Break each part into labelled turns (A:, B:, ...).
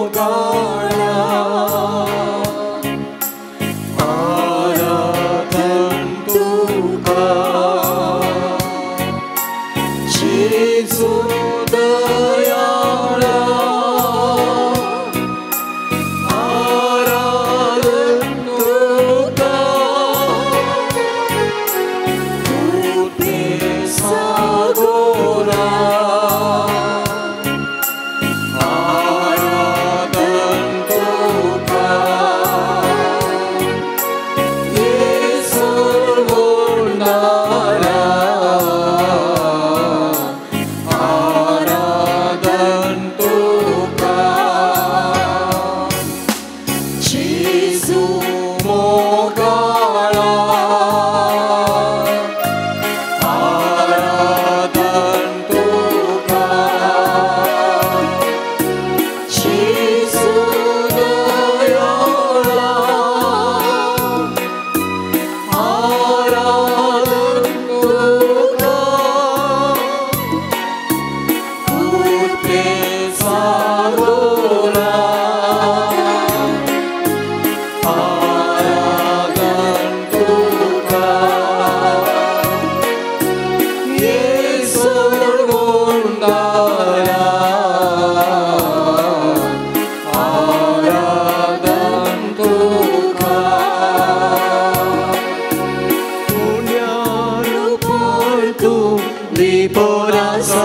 A: मोगाळा आराधन तुका जेजू दयाळा आराधन तुका कृपेचा गोरा आराधन तुका येसू गुणारा आराधन तुका जेजू मोगाळा आराधन तुका जेजू दयाळा आराधन तुका कृपेचा गोरा आराधन तुका येसू गुणारा आराधन तुका पुण्यारुपार तूं लिपोरासाय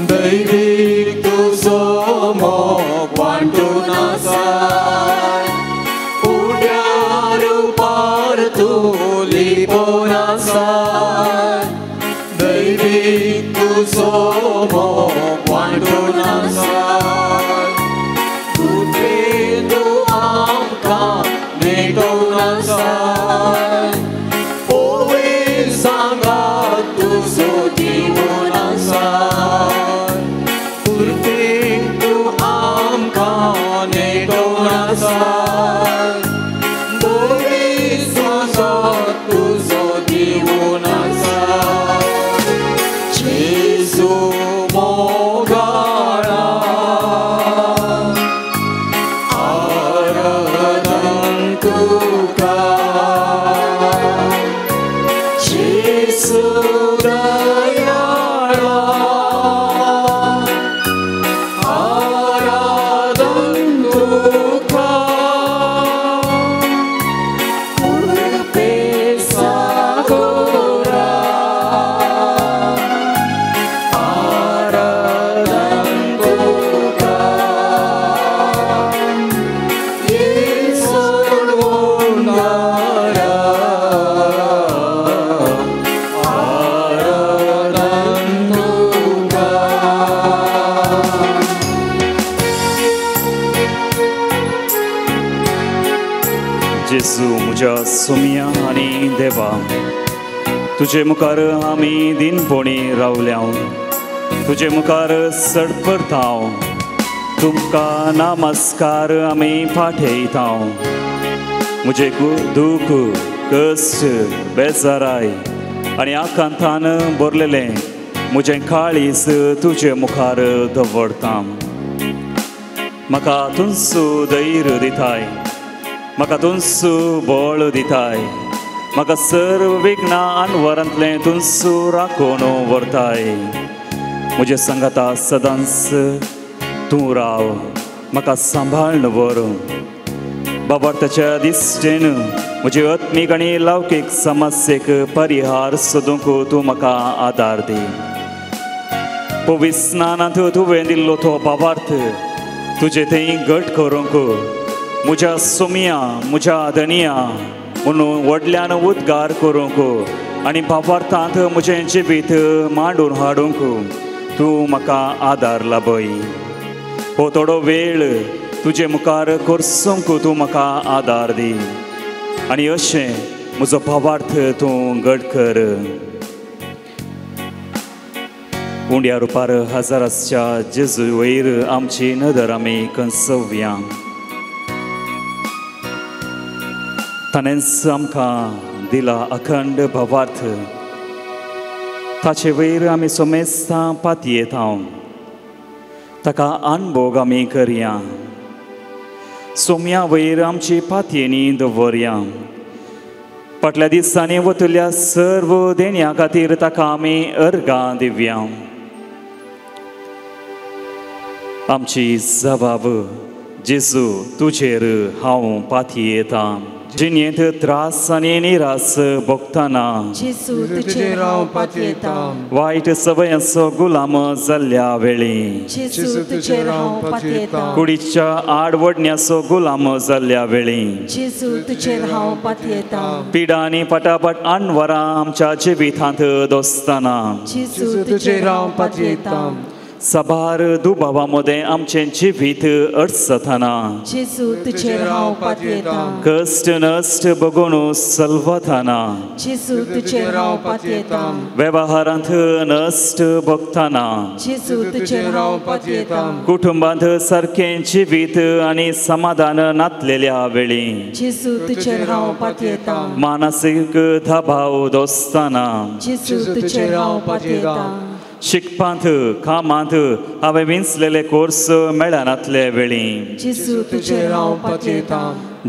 A: दैवीक तुजो मोग वांटून आसाय पुण्यारुपार तूं लिपोरासाय दैवीक तुजो मोग वांटून आसाय कृपे तूं आमकां नेटोवन आसाय पोवे सांगात तुजो दिवन आसाय कृपे तूं आमकां नेटोवन आसाय पोवे सांगात तुजो दिवन आसाय जेजू मोगाळा आराधन तुका जेजू दयाळा आराधन तुका कृपेचा गोरा आराधन तुका येसू गुणारा आराधन तुका.
B: जेजू म्हज्या सोम्या आनी देवा तुजे मुखार आमी दिनपणी रावल्या तुजे मुखार सडपडता तुमकां नमस्कार आमी पाठयता म्हजें दूख कश्ट बेजाराय आनी आकांतान भरलेलें म्हजें काळीज तुजे मुखार दवरता म्हाका तुमचो धैर्य दिताय म्हाका तुमचो बळ दिताय म्हाका सर्व विघ्नां अनवरांतलें तुमचो राखून व्हरताय म्हजे सांगाता सदांच तूं राव म्हाका सांबाळून व्हर बाबा ताच्या दिश्टेन म्हजे आत्मीक आनी लौकीक समस्येक परिहार सोदूंक तूं म्हाका आदार दी पवित्र स्नानांत तुवें दिल्लो तो बाबार्थ तुजे थंय घट करूंक म्हज्या सोम्या म्हज्या धनिया म्हणून व्हडल्यान उद्गार करूंक आनी बाबार्थांत म्हजें जिवीत मांडून हाडूंक तूं म्हाका आदार लाभय हो थोडो वेळ तुजे मुखार करसूंक तूं म्हाका आदार दी आनी अशें म्हजो भावार्थ तूं घट कर. उंड्या रुपार हजाराच्या जेजू वयर आमची नदर आमी कंसव्या ताणेंच आमकां दिला अखंड भावार्थ ताचे वयर आमी सोमेस्तां पातयेता. ताका अनभोग आमी करया. सोम्या वयर आमची पातयेनी दवरया. फाटल्या दिसांनी वतल्या सर्व देण्या खातीर ताका आमी अर्गां दिवया. आमची जबाब जेजू तुजेर हांव पातयेता. जिणेंत त्रास आनी निरास भोगतना
A: जेजू तुजेर हांव पातयेता.
B: वायट सवयांचो गुलाम जाल्ल्या वेळी
A: जेजू तुजेर हांव पातयेता.
B: कुडीच्या आडवडण्याचो गुलाम जाल्ल्या वेळी
A: जेजू तुजेर हांव पातयेता.
B: पिडा आनी पटापट अनवरां आमच्या जिवितांत दोसतना
A: जेजू तुजेर हांव पातयेता.
B: साबार दुबावा मदें आमचें जिवीत अडचतना
A: जेजू तुजेर हांव पातयेता.
B: कश्ट नश्ट बगोवन सलवतना
A: जेजू तुजेर हांव पातयेता.
B: वेव्हारांत नश्ट भोगतना
A: जेजू तुजेर हांव पातयेता.
B: कुटुंबांत सारकें जिवीत आनी समाधान नातलेल्या वेळी
A: जेजू तुजेर हांव पातयेता.
B: मानसीक दबाव दोसतना
A: जेजू तुजेर हांव पातयेता.
B: शिकपांत कामांत हांवें विंचलेले कोर्स मेळनातले वेळी
A: जेजू तुजेर हांव पातयेता.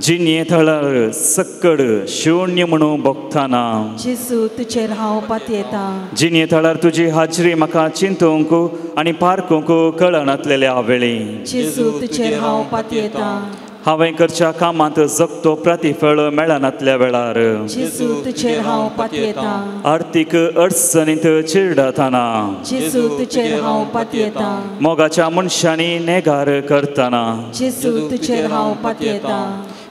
B: जिणे थळार सक्कड शून्य म्हणून भोगतना
A: जेजू तुजेर हांव पातयेता.
B: जिणे थळार तुजी हाजरी म्हाका चिंतूंक आनी पारकूंक कळनातलेल्या वेळी
A: जेजू तुजेर हांव पातयेता.
B: हांवें करच्या कामांत जगतो प्रतिफळ मेळनातल्या वेळार
A: जेजू तुजेर हांव पातयेता.
B: आर्थीक अडचणींत चिरडतना
A: जेजू तुजेर हांव पातयेता.
B: मोगाच्या मनशांनी नेगार करतना
A: जेजू तुजेर हांव पातयेता.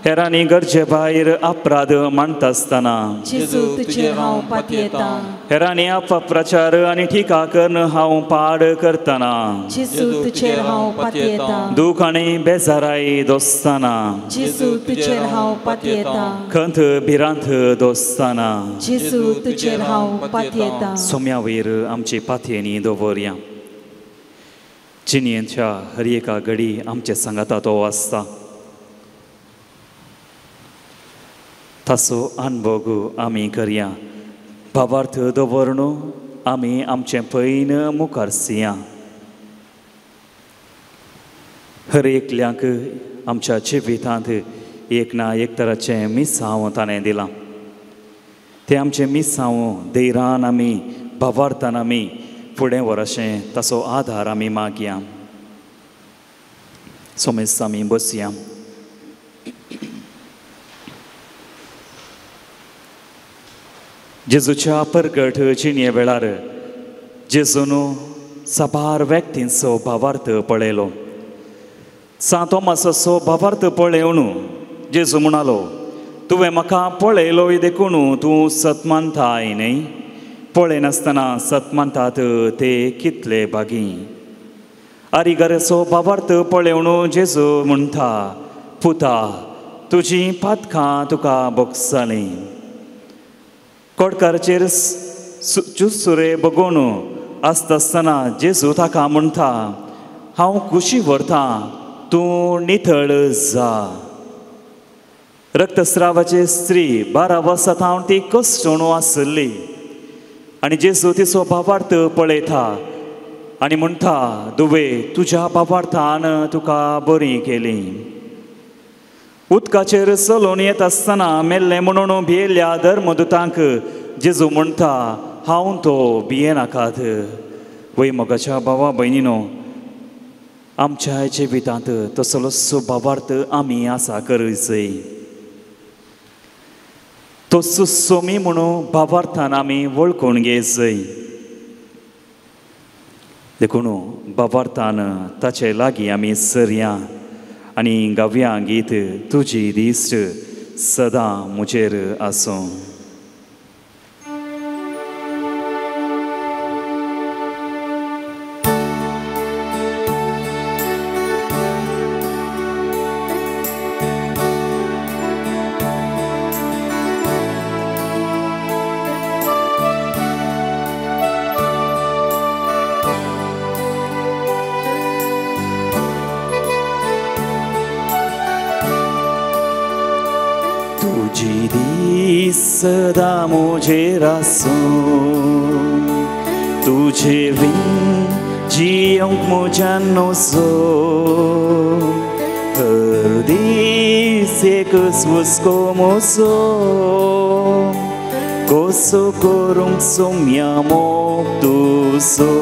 B: हेरांनी गरजे भायर अपराध मांडटा आसतना
A: जेजू तुजेर हांव पातयेता.
B: हेरांनी अपप्रचार आनी टिका करून हांव पाड करतना
A: जेजू तुजेर हांव पातयेता.
B: दूख आनी बेजाराय दोसतना
A: जेजू तुजेर हांव पातयेता.
B: खंत भिरांत दोसतना
A: जेजू तुजेर हांव पातयेता.
B: सोम्या वयर आमची पातयेनी दवरया. जिणेच्या हर एका घडी आमचे सांगाता तो आसता. ताचो अनभोग आमी करया. भावार्थ दवरून आमी आमचें पैन मुखार सिया. हर एकल्याक आमच्या जिवितांत एक ना एक तराचें मिसांव ताणें दिलां. तें आमचें मिसांव धैर्यान आमी भावार्थान आमी फुडें व्हरशें ताचो आदार आमी मागया. सोमेस्त आमी बसया. जेजूच्या परगट जिणे वेळार जेजून साबार व्यक्तींचो भावार्थ पळयलो. सांत तोमासाचो भावार्थ पळेवन जेजू म्हणालो, तुवें म्हाका पळयलो देखून तूं सत मानताय न्हय? पळयनासतना सत मानतात ते कितले भागी. आरिगाराचो भावार्थ पळेवन जेजू म्हणटा, पुता तुजी पातकां तुका भोगसालीं. कोडकाराचेर चुसुरे बगोवन आसता आसतना जेजू ताका म्हणटा, हांव कुशी व्हरतां, तूं नितळ जा. रक्तस्रावाची स्त्री 12 वर्सां थावन ती कश्टणू आसली आनी जेजू तिचो भावार्थ पळयता आनी म्हणटा, दुवे तुज्या भावार्थान तुका बरी केली. उदकाचेर चलोवन येत आसतना मेल्लें म्हणून भियेल्ल्या धर्मदुतांक जेजू म्हणटा, हांव तो भियेनाकात. वय मोगाच्या भावा भयणीनो, आमच्या जिवितांत तसलोच भावार्थ आमी आसा करचय. तो सुसोमी म्हणून भावार्थान आमी वळखून घेयचय. देखून भावार्थान ताचे लागीं आमी सरया आनी गावया गीत तुजी दिश्ट सदां म्हजेर आसूं. सदा म्हजेर आसूं, तुजे विन जियोंक म्हज्यान नसो हर दीस एक हुस्को मोसो कसो करूंक सोम्या मोग तुजो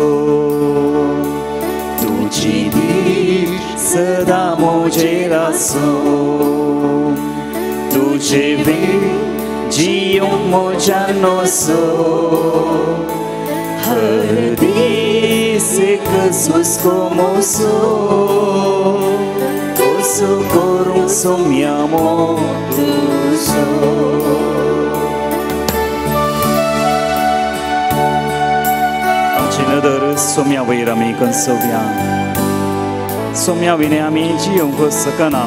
B: तुजी दीस सदां म्हजेर आसूं तुजे बीन जियोंक म्हज्यान नसो हर दीस एक हुस्को मोसो कसो करूंक सोम्या मोग तुजो. आमची नदर सोम्या वयर आमी कंसोवया. सोम्या विणे आमी जियोंक शकना.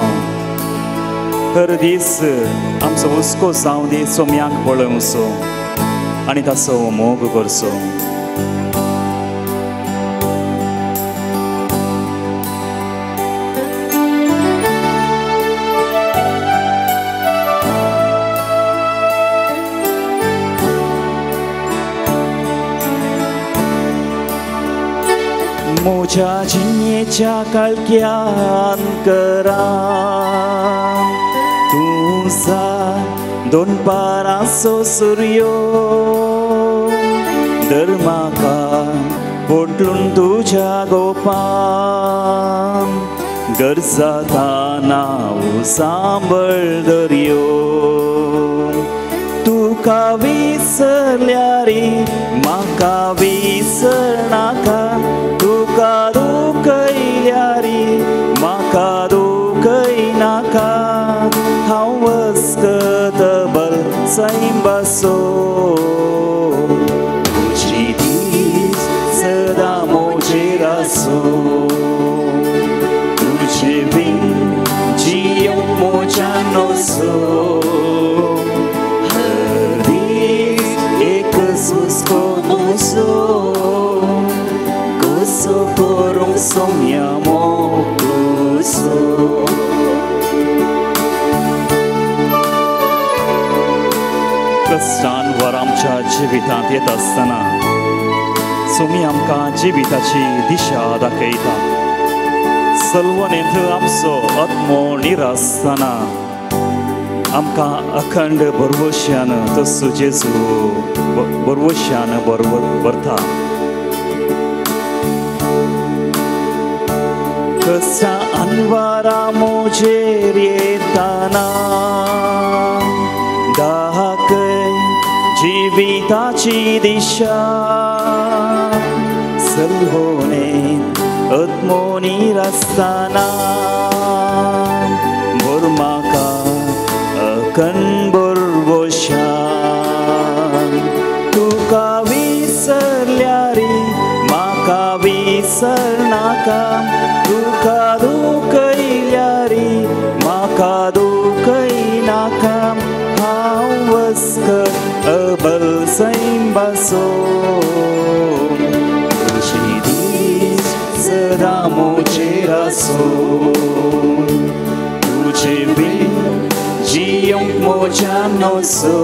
B: हर दीस आमचो हुस्को जावं दी सोम्याक पळोवचो आनी ताचो मोग करचो. म्हज्या जिणेच्या काळख्यान करान तूं जा दोनपारांचो सुर्यो दर म्हाका पोटलून तुज्या गोपान गरजाता नांव सांबळ दर्यो तुका विसरल्यार म्हाका विसरनाका तुका दुखयल्यार म्हाका दुखयनाका हांव वस्कत बल सैंबासो तुजी दीस सदां म्हजेर आसूं तुजे बीन जियोंक म्हज्यान नसो हर दीस एक हुस्को मोसो कसो करूंक सोम्या मोग तुजो. कश्टान वर आमच्या जिवितांत येता आसतना सोमी आमकां जिविताची दिशा दाखयता. सलवणेंत आमचो आत्मो निरासतना आमकां अखंड भरवश्यान तसो जेजू भरवश्यान भरता. कश्टां अनवारा म्हजेर येताना दाखय जिविताची दिशा सलवणेंत आत्मो निरासतना भर म्हाका अखंड भरवश्यान तुका विसरल्यार म्हाका विसरनाका तुका दुखयल्यार म्हाका दुखयनाका हांव वस्कत अबल सैंबासो तुजी दीस सदां म्हजेर आसूं तुजे बीन जियोंक म्हज्यान नसो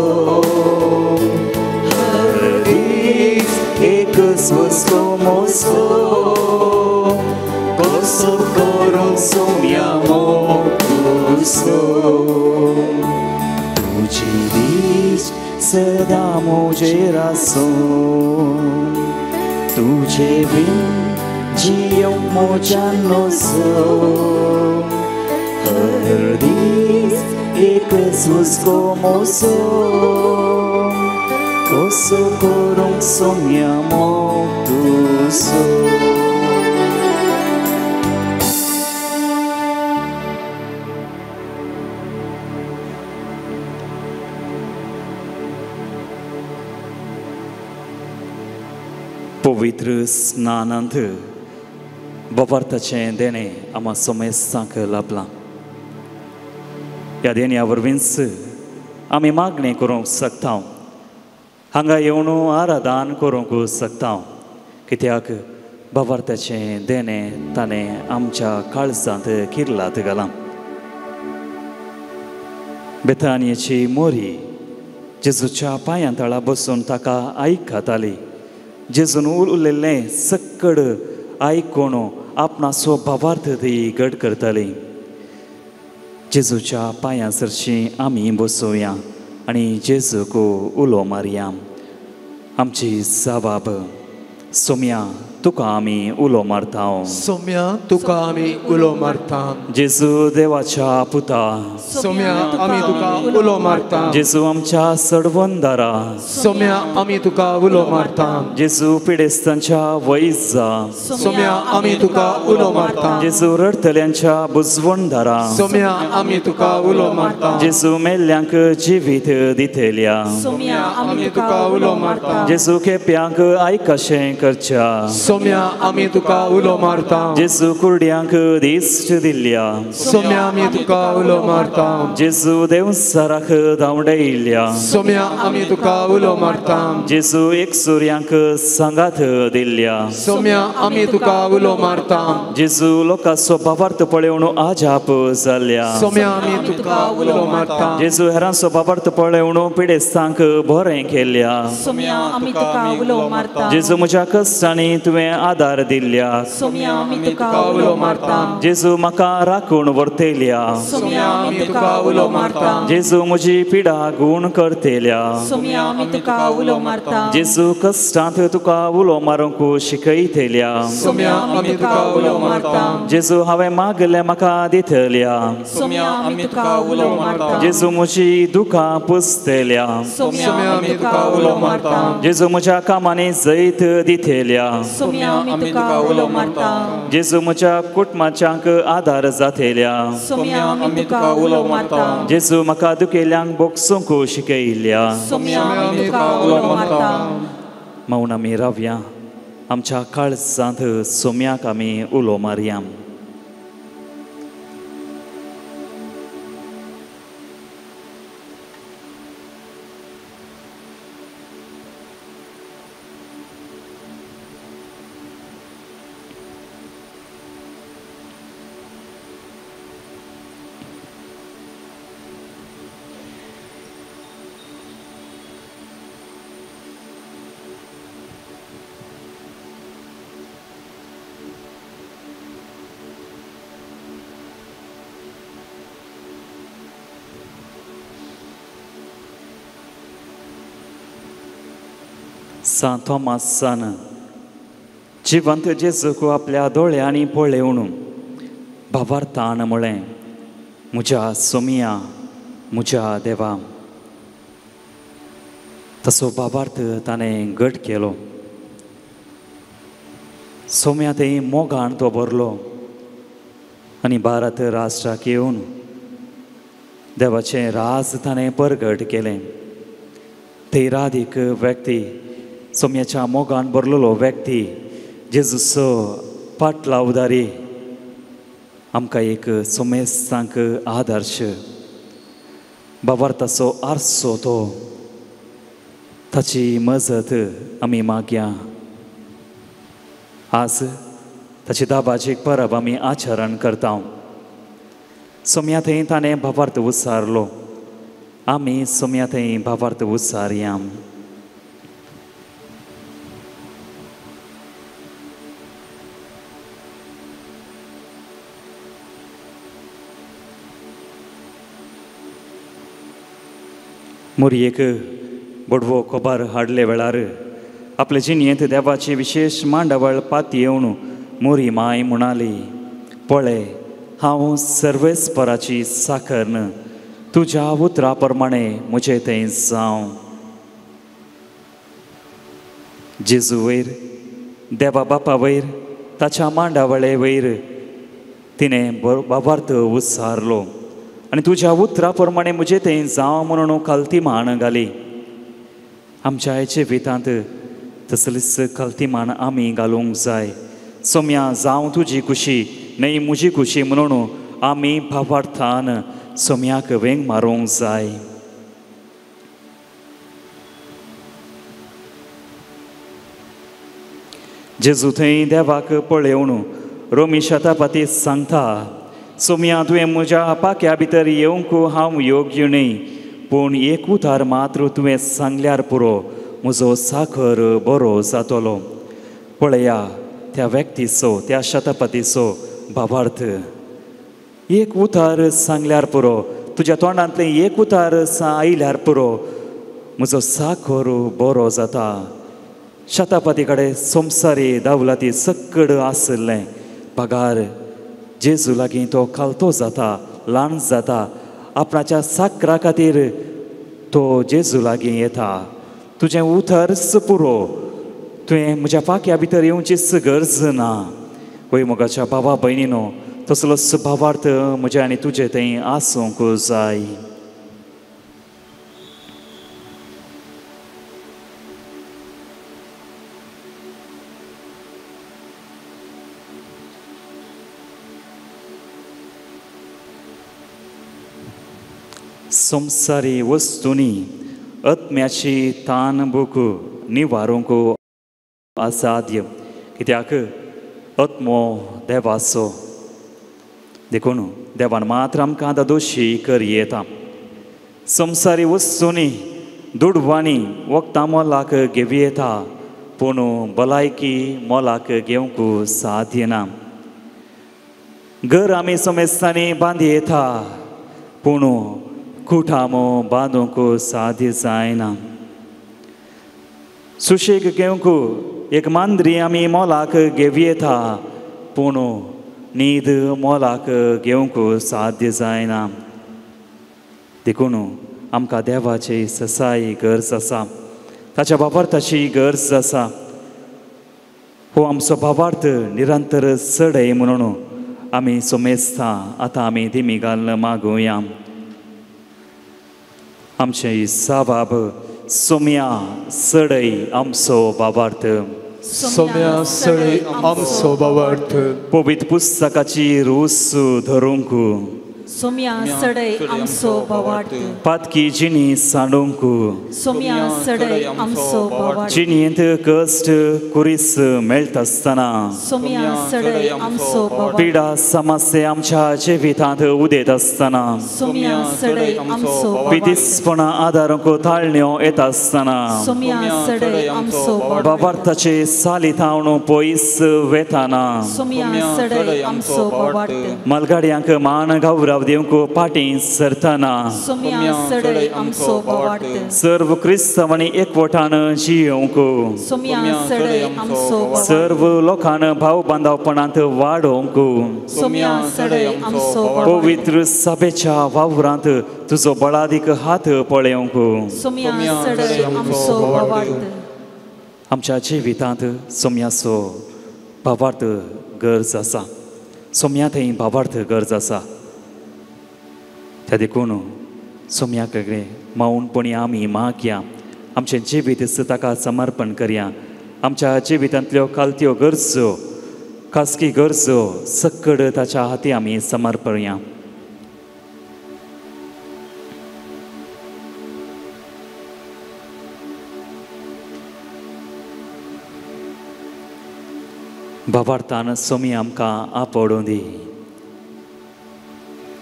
B: हर दीस एक हुस्को मोसो कसो करूंक सोम्या मोग तुजो तुजी दीस सदां म्हजेर आसूं तुजे बीन जियोंक म्हज्यान नसो हर दीस एक हुस्को मोसो कसो करूंक सोम्या मोग तुजो. पवित्र स्नानांत बाबार्थाचें देणें आमकां समेस्तांक लाभलां. ह्या देण्या वरवींच आमी मागणें करूंक शकता, हांगा येवन आराधन करूंक शकता, कित्याक बाबार्थाचें देणें ताणें आमच्या काळजांत किर्लात घालां. बेतानियेची मोरी जेजूच्या पांयां तळा बसून ताका आयकताली. जेजून उलयल्लें सक्कड आयकून आपणाचो भावार्थ ती घट करताली. जेजूच्या पांयां सरशी आमी बसोवया आनी जेजूक उलो मारया. आमची जबाब सोम्या तुका आमी उलो मारता.
C: सोम्या तुका आमी उलो मारता.
B: जेजू देवाच्या पुता
C: सोम्या आमी तुका उलो मारता.
B: जेजू आमच्या सडवंदारा
C: सोम्या आमी तुका उलो मारता.
B: जेजू पिडेस्तांच्या वैजा
C: सोम्या आमी तुका उलो मारता.
B: जेजू रडटल्यांच्या बुजवणदारा
C: सोम्या आमी तुका उलो मारता.
B: जेजू मेल्ल्यांक जिवीत दितेल्या
A: सोम्या आमी तुका उलो मारता.
B: जेजू केप्यांक आयकशें करच्या
C: सोम्या आमी तुका उलो मारता.
B: जेजू कुर्ड्यांक दिश्ट दिल्ल्या
C: सोम्या आमी तुका उलो मारता.
B: जेजू देवसाराक धांवडयिल्ल्या
C: सोम्या आमी तुका उलो मारता.
B: जेजू एक सुर्यांक सांगात दिल्ल्या
C: सोम्या आमी तुका उलो मारता.
B: जेजू लोकांचो भावार्थ पळोवन आजाप जाल्ल्या
C: सोम्या आमी तुका उलो मारता.
B: जेजू हेरांचो भावार्थ पळोवन पिडेस्तांक बरें केल्या
A: सोम्या आमी तुका उलो मारता.
B: जेजू म्हज्या कश्टांनी तुवें आदार दिल्ल्या
A: सोम्या आमी तुका उलो मारता.
B: जेजू म्हाका राखून व्हरतेल्या
A: सोम्या आमी तुका उलो मारता.
B: जेजू म्हजी पिडा गूण करतेल्या
A: सोम्या आमी तुका उलो मारता.
B: जेजू कश्टांत तुका उलो मारूंक शिकयतेल्या
C: सोम्या आमी तुका उलो मारता.
B: जेजू हांवें मागलें म्हाका दितल्या
A: सोम्या आमी तुका उलो मारता.
B: जेजू म्हजी दुखां पुसतेल्या
A: सोम्या आमी तुका उलो मारता.
B: जेजू म्हज्या कामांनी जैत दितेल्या
A: सोम्या आमी तुका उलो मारता.
B: जेजू म्हज्या कुटुंबाच्यांक आदार जातेल्या
A: सोम्या आमी तुका उलो मारता.
B: जेजू म्हाका दुखेल्यांक बोगसूंक शिकयल्या
A: सोम्या आमी तुका उलो मारता.
B: मौन आमी रावया. आमच्या काळजांत सोम्याक आमी उलो मारया. सांत थॉमासान जिवंत जेजूक आपल्या दोळ्यांनी पळोवन भावार्थान म्हळें, म्हज्या सोमिया, म्हज्या देवा. तसो भावार्थ ताणें घट केलो. सोम्या थंय मोगान तो भरलो आनी भारत राष्ट्राक येवन देवाचें राज ताणें परगट केलें. थंय रादीक व्यक्ती, सोम्याच्या मोगान भरलेलो व्यक्ती, जेजूचो पाटलावदारी आमकां एक सोमेस्तांक आदर्श, भावार्थाचो आरसो तो. ताची मजत आमी मागया. आज ताची दाबाजीक परब आमी आचरण करता. सोम्या थंय ताणें भावार्थ उच्चारलो, आमी सोम्या थंय भावार्थ उच्चारया. मोरयेक बोडवो कोबार हाडले वेळार आपले जिणेंत देवाची विशेश मांडावळ पातयेवन मोरी माय म्हणाली, पळय हांव सर्वेस्पराची साखर, तुज्या उतरा प्रमाणे म्हजें तें जावं. जेजू वयर, देवा बापा वयर, ताच्या मांडावळे वयर तिणें भावार्थ उच्चारलो आनी तुज्या उतरा प्रमाणे म्हजें तें जावं म्हणून खालती मान घाली. आमच्या जिवितांत तसलीच खालती मान आमी घालूंक जाय. सोम्या जावं तुजी खुशी न्हय म्हजी खुशी म्हणून आमी भावार्थान सोम्याक वेंग मारूंक जाय. जेजू थंय देवाक पळोवन रोमी शतापाती सांगता, सोम्या तुवें म्हज्या पाक्या भितर येवंक हांव योग्य न्हय, पूण एक उतार मात्र तुवें सांगल्यार पुरो, म्हजो साखर बरो जातलो. पळया त्या व्यक्तीचो, त्या शतपतीचो भावार्थ. एक उतार सांगल्यार पुरो, तुज्या तोंडांतलें एक उतार आयल्यार पुरो, म्हजो साखर बरो जाता. शतापती कडेन संवसारी दावलाती सक्कड आशिल्लें, पगार जेजू लागीं तो खालतो जाता, ल्हान जाता. आपणाच्या साकरा खातीर तो जेजू लागीं येता. तुजें उतरच पुरो, तुवें म्हज्या पाक्या भितर येवचीच गरज ना. वय मोगाच्या बाबा भयणीनो, तसलोच भावार्थ म्हज्या आनी तुजे थंय आसूंक जाय. संवसारी वस्तूंनी आत्म्याची तान भूक निवारूंक असाध्य, कित्याक आत्मो देवाचो. देखून देवान मात्र आमकां दादोशी करयेता. संवसारी वस्तूंनी दुडवांनी वखदां मोलाक घेवयेता, पूण भलायकी मोलाक घेवंक साध्य ना. घर आमी समेस्तांनी बांदयेता, पूण कुठामो बांदूंक साध्य जायना. सुशेग घेवंक एक मांद्री आमी मोलाक घेवयेता, पूण न्हीद मोलाक घेवंक साध्य जायना. देखून आमकां देवाची ससाई गरज आसा, ताच्या भावार्थाची गरज आसा. हो आमचो भावार्थ निरंतर चडय म्हणून आमी सोमेस्ता आतां आमी दिमी घालून मागुया. आमचे साबाब सोम्या सडय आमचो भावार्थ,
C: सोम्या सडय आमचो भावार्थ.
B: पवित्र पुस्तकाची रूस धरूंक,
A: सोम्या सडय आमचो भावार्थ.
B: पातकी जिणी सांडूंक,
A: सोम्या सडय आमचो भावार्थ.
B: जिणेंत कश्ट कुरीस मेळटा आसतना,
A: सोम्या सडय आमचो भावार्थ.
B: पिडा समस्या आमच्या जिवितांत उदेत आसतना,
A: सोम्या सडय आमचो भावार्थ.
B: पिदिसपणा आदारूंक ताळण्यो येता आसतना,
A: सोम्या सडय आमचो भावार्थ.
B: भावार्थाचे साली थावन पयस वेताना,
A: सोम्या सडय आमचो भावार्थ.
B: मालगाडयांक मान गौरव दिवंक पाटी सरतना,
A: सोम्या सडय आमचो भावार्थ.
B: सर्व क्रिस्तांवांनी एकवटान जियोवंक,
A: सोम्या सडय आमचो भावार्थ.
B: सर्व लोकान भाव बांदवपणांत वाडोवंक,
A: सोम्या सडय आमचो भावार्थ.
B: पवित्र सभेच्या वावरांत तुजो बळादीक हात पळोवंक,
A: सोम्या सडय आमचो भावार्थ.
B: आमच्या जिवितांत सोम्याचो भावार्थ गरज आसा, सोम्या थंय भावार्थ गरज आसा. त्या देखून सोम्या कडेन मौनपणी आमी मागया, आमचें जिवीत ताका समर्पण करया. आमच्या जिवितांतल्यो खालत्यो गरजो, खासगी गरजो सक्कड ताच्या हाती आमी समर्पणया. भावार्थान सोमी आमकां आपोडूं दी,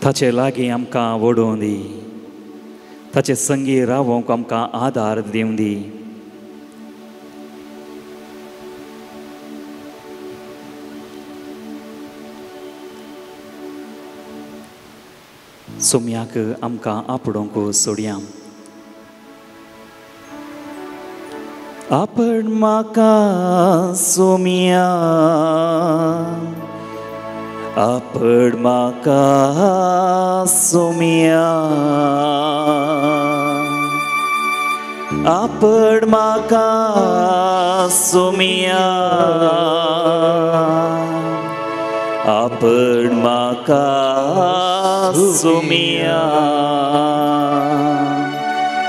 B: ताचे लागीं आमकां वडोवं दी, ताचे संगी रावोवंक आमकां आदार दिवं दी. सोम्याक आमकां आपडोवंक सोडया. आपण म्हाका सोम्या, आपण म्हाका सोम्या, आपण म्हाका सोम्या, आपण म्हाका सोम्या.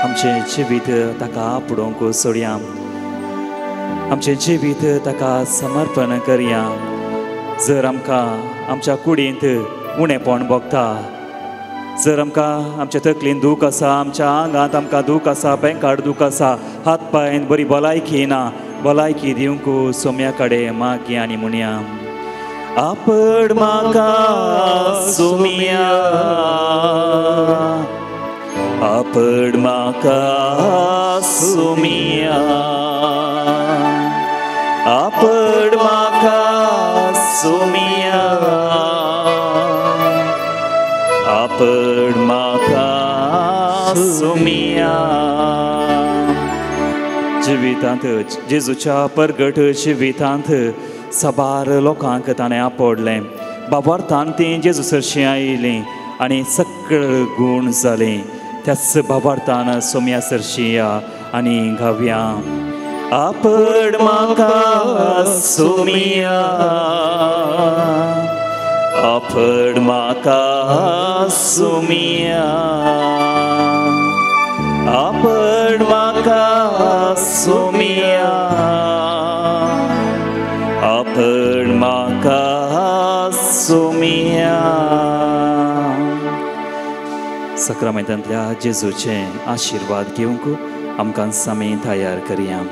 B: आमचें जिवीत ताका आपडोवंक सोडया, आमचें जिवीत ताका समर्पण करया. जर आमकां आमच्या कुडींत उणेपण भोगता, जर आमकां आमच्या तकलेन दूख आसा, आमच्या आंगांत आमकां दूख आसा, बेंकाड दूख आसा, हात पांयन बरी भलायकी ना, भलायकी दिवंक सोम्या कडेन मागया आनी म्हणया, आपण म्हाका सोम्या, आपण म्हाका सोम्या, आपण म्हाका सुमिया आपण म्हाका सुमिया जिवितांत जेजूच्या परगट जिवितांत साबार लोकांक ताणें आपडलें बाबार्थान तीं जेजू सरशीं आयलीं आनी सकळ गूण जालीं त्याच बाबार्थान सोम्या सरशीं या आनी गावया आपण म्हाका सुमिया आपण म्हाका सुमिया आपण म्हाका सुमिया आपण म्हाका सुमिया. सक्रामेंतांतल्या जेजूचे आशिर्वाद घेवंक आमकां सामी तयार करया.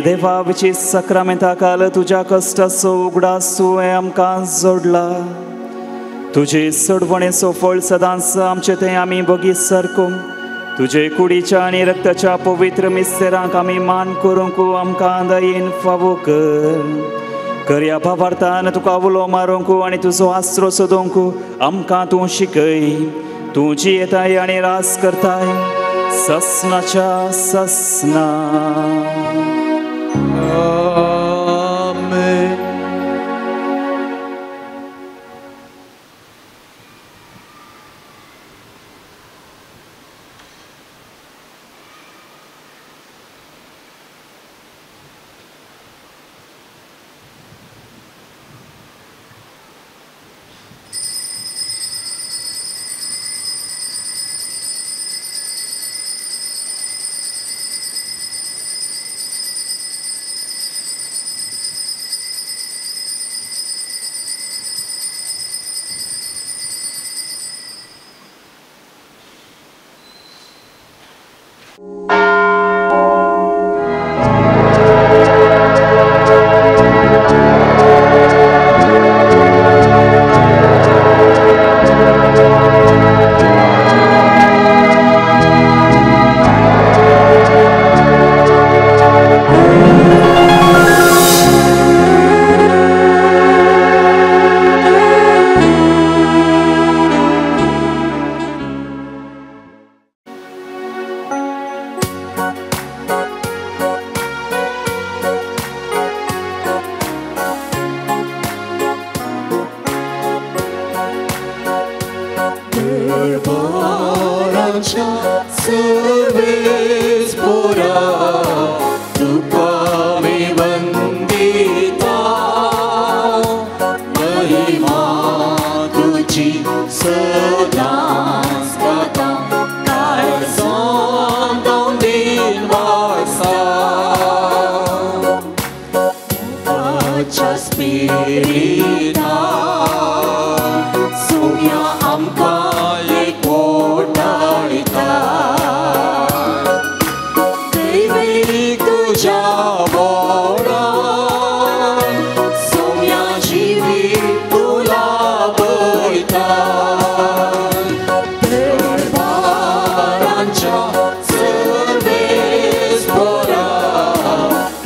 B: देवाची सक्रामेंता काल तुज्या कश्टाचो उगडास तुवें आमकां जोडला तुजे सोडवणेचो फळ सदांच आमचे थंय आमी बगी सारको तुजे कुडीच्या आनी रक्ताच्या पवित्र मिस्तेरांक आमी मान करूंक आमकां दयेन फावो कर करया भावार्थान तुका उलो मारूंक आनी तुजो आसरो सोदूंक आमकां तूं शिकय तूं जियेताय आनी रास करताय ससनाच्या ससना.
C: Amen.
D: Spirit. आमकां एकवटायता दैवी तुज्या बोळान सोम्या जिवीत तूं लाभयता दरबारांच्या सर्वेस्परा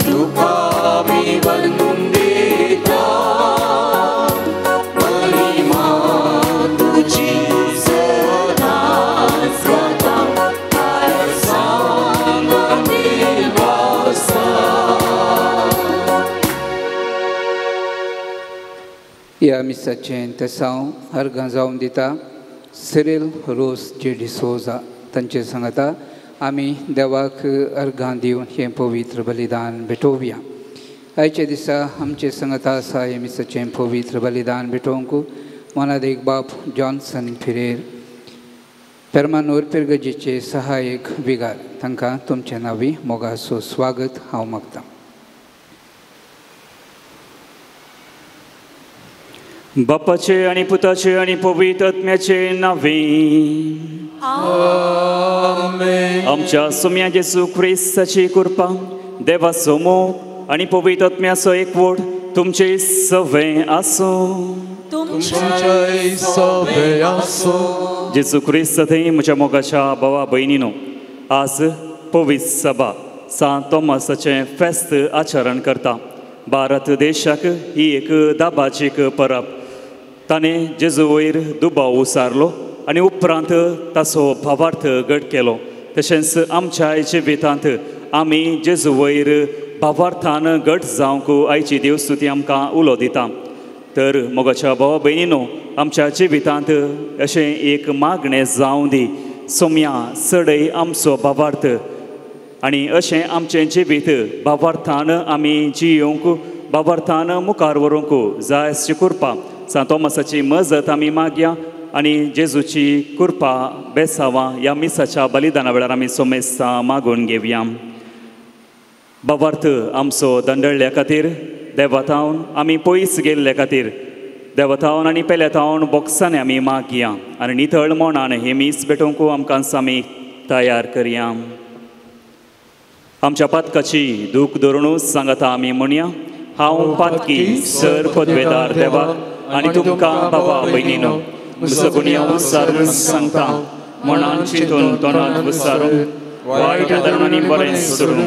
D: तुका आमी वंदिता महिमा तुजी सदांच गाता सांगाती वासा.
E: ह्या मिसाचें तेसांव अर्गां जावन दिता सिरील रोस जे डिसोजा तांचे सांगता आमी देवाक अर्गां दिवन हें पवित्र बलिदान भेटोवया. आयच्या दिसा आमचे सांगता आसा हें मिसाचें पवित्र बलिदान भेटोवंक मोनादेक बाब जॉन्सन फिरेर पेरमानूर पिरगजेचे सहायक विगार तांकां तुमच्या नांवी मोगाचो स्वागत हांव मागतां.
B: बापाचे आनी पुताचे आनी पवित्र आत्म्याचे नांवे आमच्या सोम्या जेजू क्रिस्ताची कृपा देवाचो मोग आनी पवित्र आत्म्याचो एकवट तुमचे सवे आसूं.
C: तुमचेय सवे आसूं.
B: जेजू क्रिस्त थंय म्हज्या मोगाच्या भावा भयणीनो, आज पवित्र सभा सांत तोमासाचें फेस्त आचरण करता. भारत देशाक ही एक दाबाचीक परब. ताणें जेजू वयर दुबाव उसारलो आनी उपरांत ताचो भावार्थ घट केलो. तशेंच आमच्या जिवितांत आमी जेजू वयर भावार्थान घट जावंक आयची देवस्तुती आमकां उलो दिता. तर मोगाच्या भावा भयणीनो, आमच्या जिवितांत अशें एक मागणें जावं दी, सोम्या चडय आमचो भावार्थ आनी अशें आमचें जिवीत भावार्थान आमी जियोवंक भावार्थान मुखार व्हरूंक जाय अशी कृपा सांत तोमासाची मजत आमी मागया आनी जेजूची कृपा बेसावां ह्या मिसाच्या बलिदाना वेळार आमी सोमेस्तां मागून घेवया. भावार्थ आमचो दंडळ्ळ्या खातीर देवातावन आमी पयस गेल्ले खातीर देवातावन आनी पेल्यातावन बोक्सांनी आमी मागया आनी नितळ मनान हें मीस भेटोवंक आमकां आमी तयार करया. आमच्या पातकाची दूख धरुनूच सांगता आमी म्हणया, हांव पातकी सर पदवेदार देवाक आनी तुमकां बाबा भयणीनो म्हजो गुन्यांव विचारून सांगता मनान चिंतून तोंडान विचारून वायट धरून आनी बरें सोडून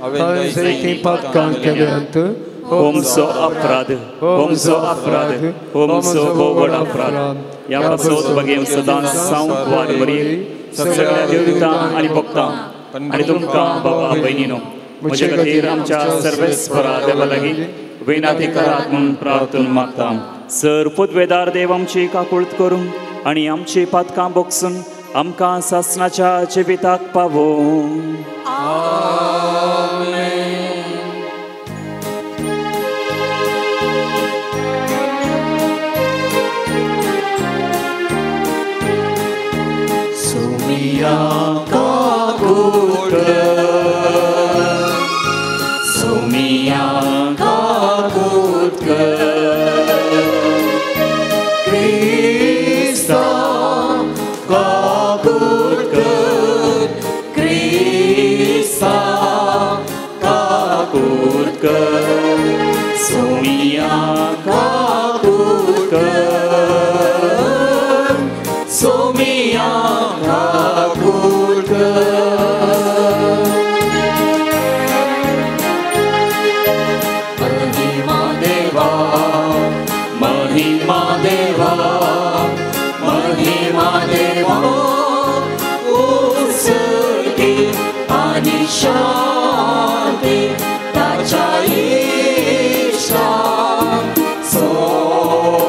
C: हांवें जायतीं पातकां केल्यांत.
B: होमचो अपराध होमचो अपराध होमचो भोव अपराध ह्या पासत बगेम सदांच सावंक वार बरी सगळ्या देवता आनी भक्तां आनी तुमकां बाबा भयणीनो म्हजे खातीर आमच्या सर्वेस्परा देवा लागीं विनंती करात म्हूण प्रार्थना मागता. सर पदवेदार देव आमची काकूळत करूं आनी आमची पातकां बोगसून आमकां सासणाच्या जिविताक पावोवं.
D: सोमिया काकूट सोमिया काकूट क्रिस्ता काकूट क्रिस्ता काकूट सोमिया काकूट सोमिया काकूट. महिमा देवा महिमा देवा महिमा देवा उत्सर्गी आनी शांती ताच्या इश्टांक संवसारी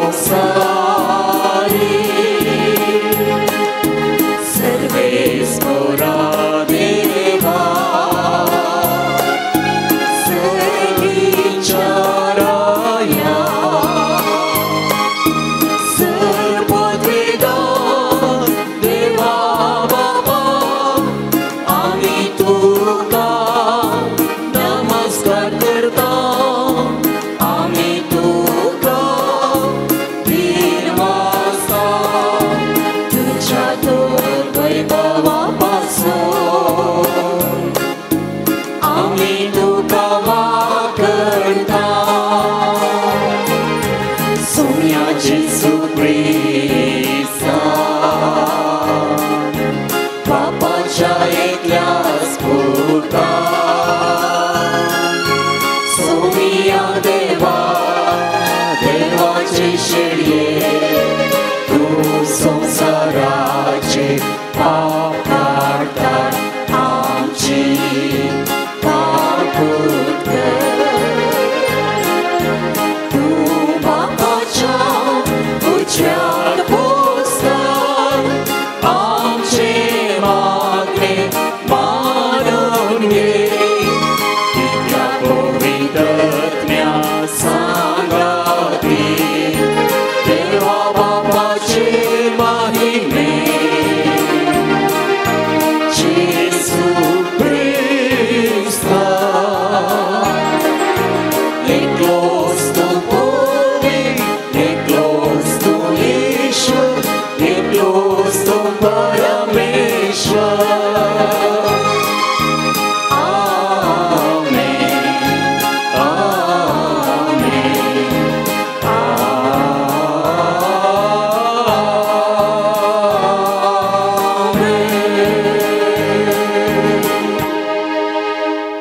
D: सर्वेस्परा देवा सर्गीच्या राया सर्वपदवेदार देवा बाबा आमी तुका तूं परमेश्वर. आमेन, आमेन, आमेन.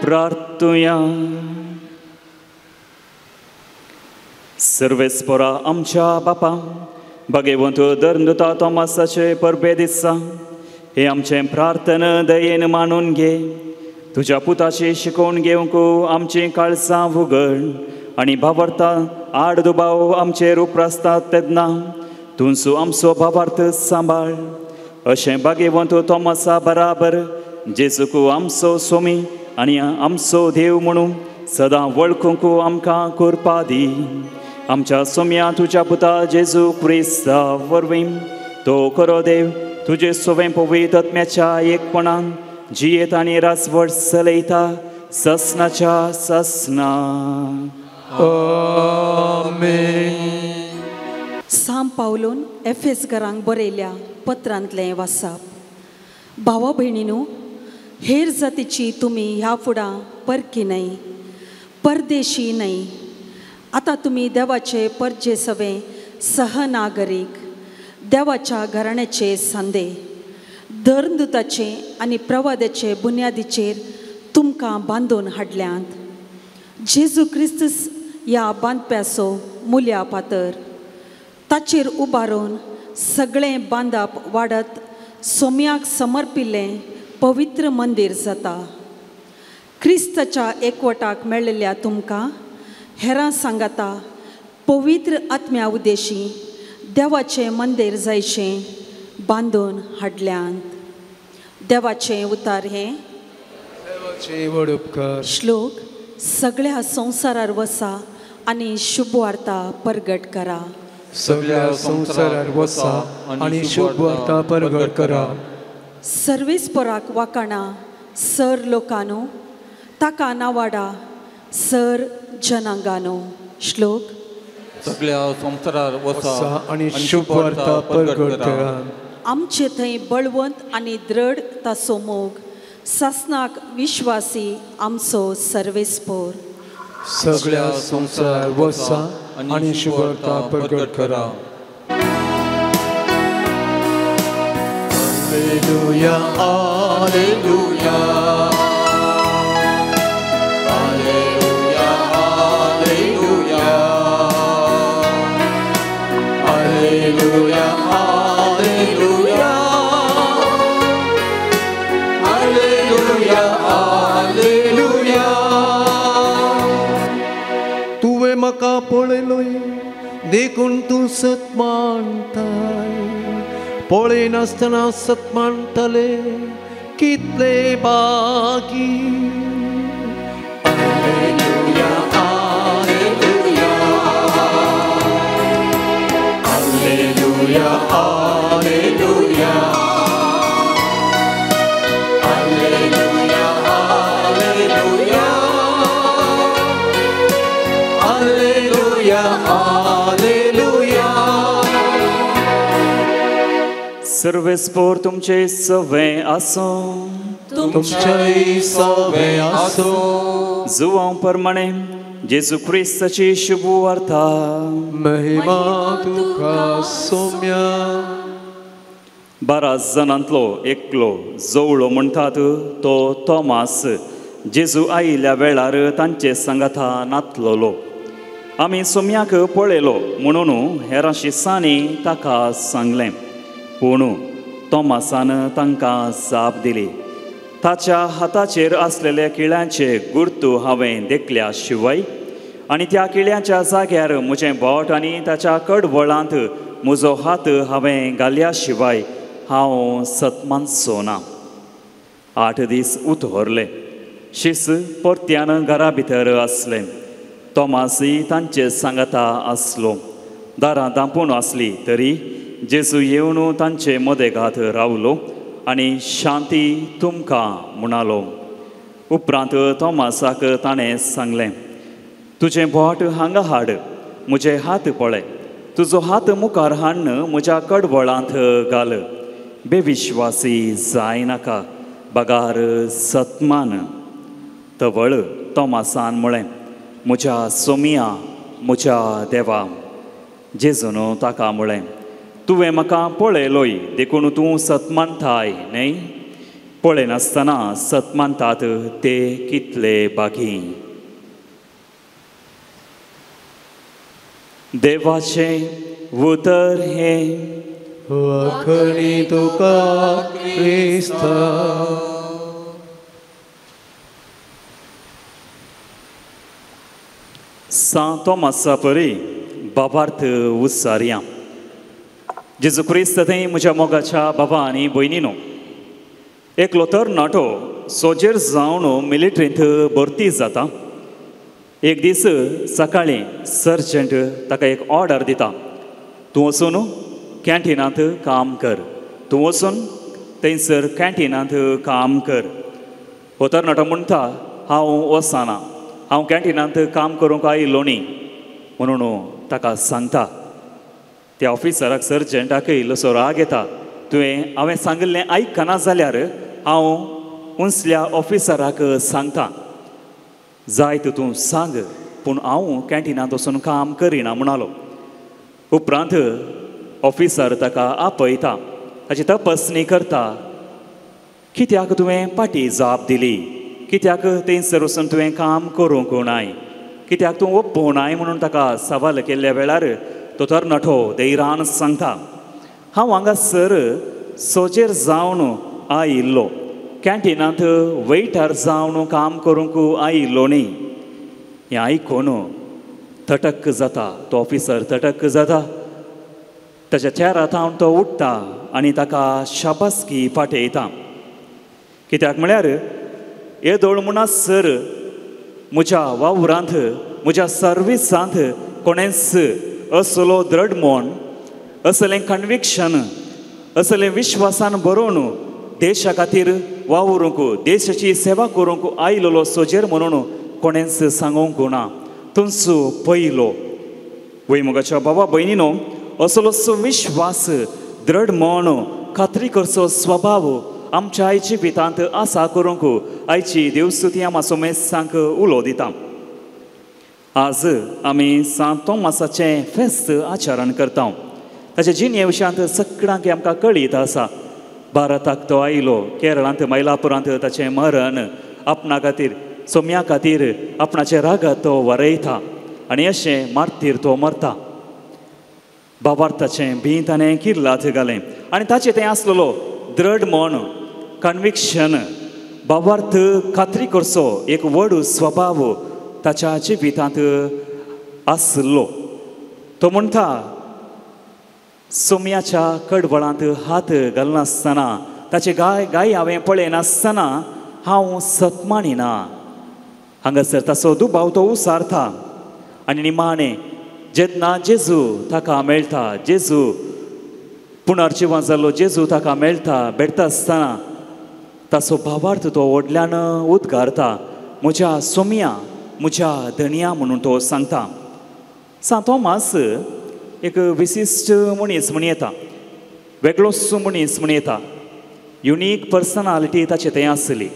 B: प्रार्थुया. सर्वेस्पोरा आमच्या बापा भगवंत धर्मदूता तोमासाचे परबे दिसा हे आमचें प्रार्थना दयेन मानून घे. तुज्या पुताची शिकोवन घेवंक आमचीं काळसां उगड आनी भावार्था आड दुबाव आमचेर उप्रासतात तेन्ना तुंचो आमचो भावार्थ सांबाळ. अशें भाग्यवंत तोमासा बराबर जेजूक आमचो स्वामी आनी आमचो देव म्हणून सदां वळखूंक आमकां करपा दी. आमच्या सोम्या तुज्या पुता जेजू क्रिस्ता वरवीं तो खरो देव तुजे सोवें पवित्र आत्म्याच्या एकपणान जियेत आनी रासवट चलयता ससनाच्या ससना.
C: आमेन.
A: साम पावलून एफेसकरांक बरयल्या पत्रांतलें वाचप. भावा भयणीनू, हेर जातीची तुमी ह्या फुडां परकी न्हय, परदेशी न्हय. आतां तुमी देवाचे परजे सवे सहनागरीक, देवाच्या घराण्याचे सांदे, धर्मदूताचे आनी प्रवादाचे बुन्यादीचेर तुमकां बांदून हाडल्यांत. जेजू क्रिस्तस ह्या बांदप्याचो मुल्या पातर, ताचेर उबारून सगळें बांदप वाडत सोम्याक समर्पिल्लें पवित्र मंदीर जाता. क्रिस्ताच्या एकवटाक मेळिल्ल्या तुमकां हेरां सांगाता पवित्र आत्म्या उद्देशी देवाचें मंदीर जायचें बांदून हाडल्यांत. देवाचें उतार हें
C: देवाचें व्हड उपकार.
A: श्लोक. सगळ्या संवसारार वसा आनी शुभवार्ता परगट करा.
C: सगळ्या संवसारार वसा आनी शुभवार्ता परगट करा.
A: सर्वेस्पोराक वाकाणा सर लोकांनो, ताका नावाडा सर जनांगानो. श्लोक.
F: सगळ्या संवसारार वसा
C: आनी शुभवार्ता परगट करा.
A: आमचे थंय बळवंत आनी दृढ ताचो मोग, सासनाक विश्वासी आमचो सर्वेस्पोर.
C: सगळ्या संवसारार वसा आनी शुभवार्ता परगट करा.
D: Alleluia, alleluia, alleluia, alleluia, alleluia, alleluia, alleluia, alleluia.
C: तुवें म्हाका पळयलोय देखून तूं सत मानताय, पळयनासतना सत मानतले कितले बागी.
D: Alleluia, alleluia, alleluia, alleluia, alleluia, alleluia, alleluia, alleluia.
B: सर्वेस्पोर तुमचे सवे आसूं,
C: तुमचेय सवे आसूं.
B: जुवां प्रमाणे जेजू क्रिस्ताची शुभवार्ता.
C: महिमा तुका सोम्या.
B: 12 जाणांतलो एकलो जवळो म्हणटात तो तोमास जेजू आयिल्ल्या वेळार तांचे सांगाता नातलोलो. आमी सोम्याक पळयलो म्हणून हेरां शिसांनी ताका सांगलें, पूण तोमासान तांकां जाप दिली, ताच्या हाताचेर आसलेल्या किळ्यांचे गुर्तू हांवें देखल्या शिवाय आनी त्या किळ्यांच्या जाग्यार म्हजें बोट आनी ताच्या कडवळांत म्हजो हात हांवें घाल्या शिवाय हांव सतमानचो ना. 8 दीस उतरले. शीस परत्यान घरा भितर आसले. तोमासय तांचे सांगाता आसलो. दारां धांपून आसली तरी जेजू येवन तांचे मदेगात रावलो आनी शांती तुमकां म्हणालो. उपरांत तोमासाक ताणें सांगलें, तुजें बोट हांगा हाड, म्हजे हात पळय तुजो हात मुखार हाडून म्हज्या कडवळांत घाल. बेविश्वासी जायनाका, बगार सतमान. तवळ तोमासान म्हळें, म्हज्या सोमिया, म्हज्या देवा. जेजून ताका म्हळें, तुवें म्हाका पळयलोय देखून तूं सतमानताय न्हय? पळयनासतना सतमानतात ते कितले बागी. देवाचें उतर हें.
C: वखणी तुका क्रिस्ता.
B: सां तोमासा परी बाबार्थ उत्सारया. जेजू क्रिस्त थंय म्हज्या मोगाच्या बाबा आनी भयणीनो, एकलो तरणाटो सोजेर जावन मिलिट्रींत भरती जाता. एक दीस सकाळीं सर्जंट ताका एक ऑर्डर दिता, तूं वचून कॅन्टिनांत काम कर, तूं वचून थंयसर कॅन्टिनांत काम कर. हो तरणाटो म्हणटा, हांव वचना, हांव कॅन्टिनांत काम करूंक आयलो न्ही म्हणून ताका सांगता. त्या ऑफिसराक सर्जंटाक इल्लोसो राग येता, तुवें हांवें सांगिल्लें आयकना जाल्यार हांव उंचल्या ऑफिसराक सांगता. जाय तूं सांग, पूण हांव कॅन्टिनांत वचून काम करिना म्हणालो. उपरांत ऑफिसर ताका आपयता, ताची तपासणी करता. कित्याक तुवें पाटी जाप दिली? कित्याक थंयसर वचून तुवें काम करूंक नाय? कित्याक तूं ओप्पो नाय म्हणून ताका सवाल केल्ल्या वेळार तो तरणाटो धैर्यान सांगता, हांव हांगासर सोजेर जावन आयिल्लो, कॅन्टिनांत वेटर जावन काम करूंक आयिल्लो न्ही. हें आयकून थटक जाता तो ऑफिसर, थटक जाता. ताच्या चेहरा थावन तो उठ्ठा आनी ताका शाबासकी पाठयता. कित्याक म्हळ्यार येदोळ म्हणसर म्हज्या वावरांत, म्हज्या सर्विसांत कोणेंच असलो द्रढ मन, असलें कन्विक्शन, असलें विश्वासान बरोवन देशा खातीर वावरूंक, देशाची सेवा करूंक आयिल्लो सोजेर म्हणून कोणेंच सांगूंक ना. तुमचो पयलो वय मोगाच्या बाबा भयणीनो, असलोसो विश्वास, द्रढ मन, खात्री करचो स्वभाव आमच्या आयच्या जिवितांत आसा करूंक आयची देवस्तुती आमा सोमेसांक उलो दिता. आज आमी सांत तोमासाचें फेस्त आचरण करता. ताचे जिणे विशयांत सगळ्यांक आमकां कळीत आसा. भारताक तो आयलो, केरळांत मैलापुरांत ताचें मरण आपणा खातीर, सोम्या खातीर आपणाचे रागात तो वरयता आनी अशें मारतीर तो मरता. बाबार्थाचें बीं ताणें किर्लात घालें आनी ताचें तें आसलेलो द्रढ मन, कन्विक्शन, बाबार्थ खात्री करचो एक व्हड स्वभाव ताच्या जिवितांत आसलो. तो म्हणटा, सोम्याच्या कडवळांत हात घालनासतना, ताचे गाय गाय हांवें पळयनासतना हांव सतमानिना. हांगासर ताचो दुबाव तो उसारता आनी निमाणें जेन्ना जेजू ताका मेळटा, जेजू पुनर्जिवन जाल्लो जेजू ताका मेळटा, भेटता आसतना ताचो भावार्थ तो व्हडल्यान उद्गारता, म्हज्या सोम्या, म्हज्या धनया म्हणून तो सांगता. सांत तोमास एक विशिश्ट मनीस म्हण येता, वेगळोसो मनीस म्हण येता. युनीक पर्सनालिटी ताचे थंय आसली.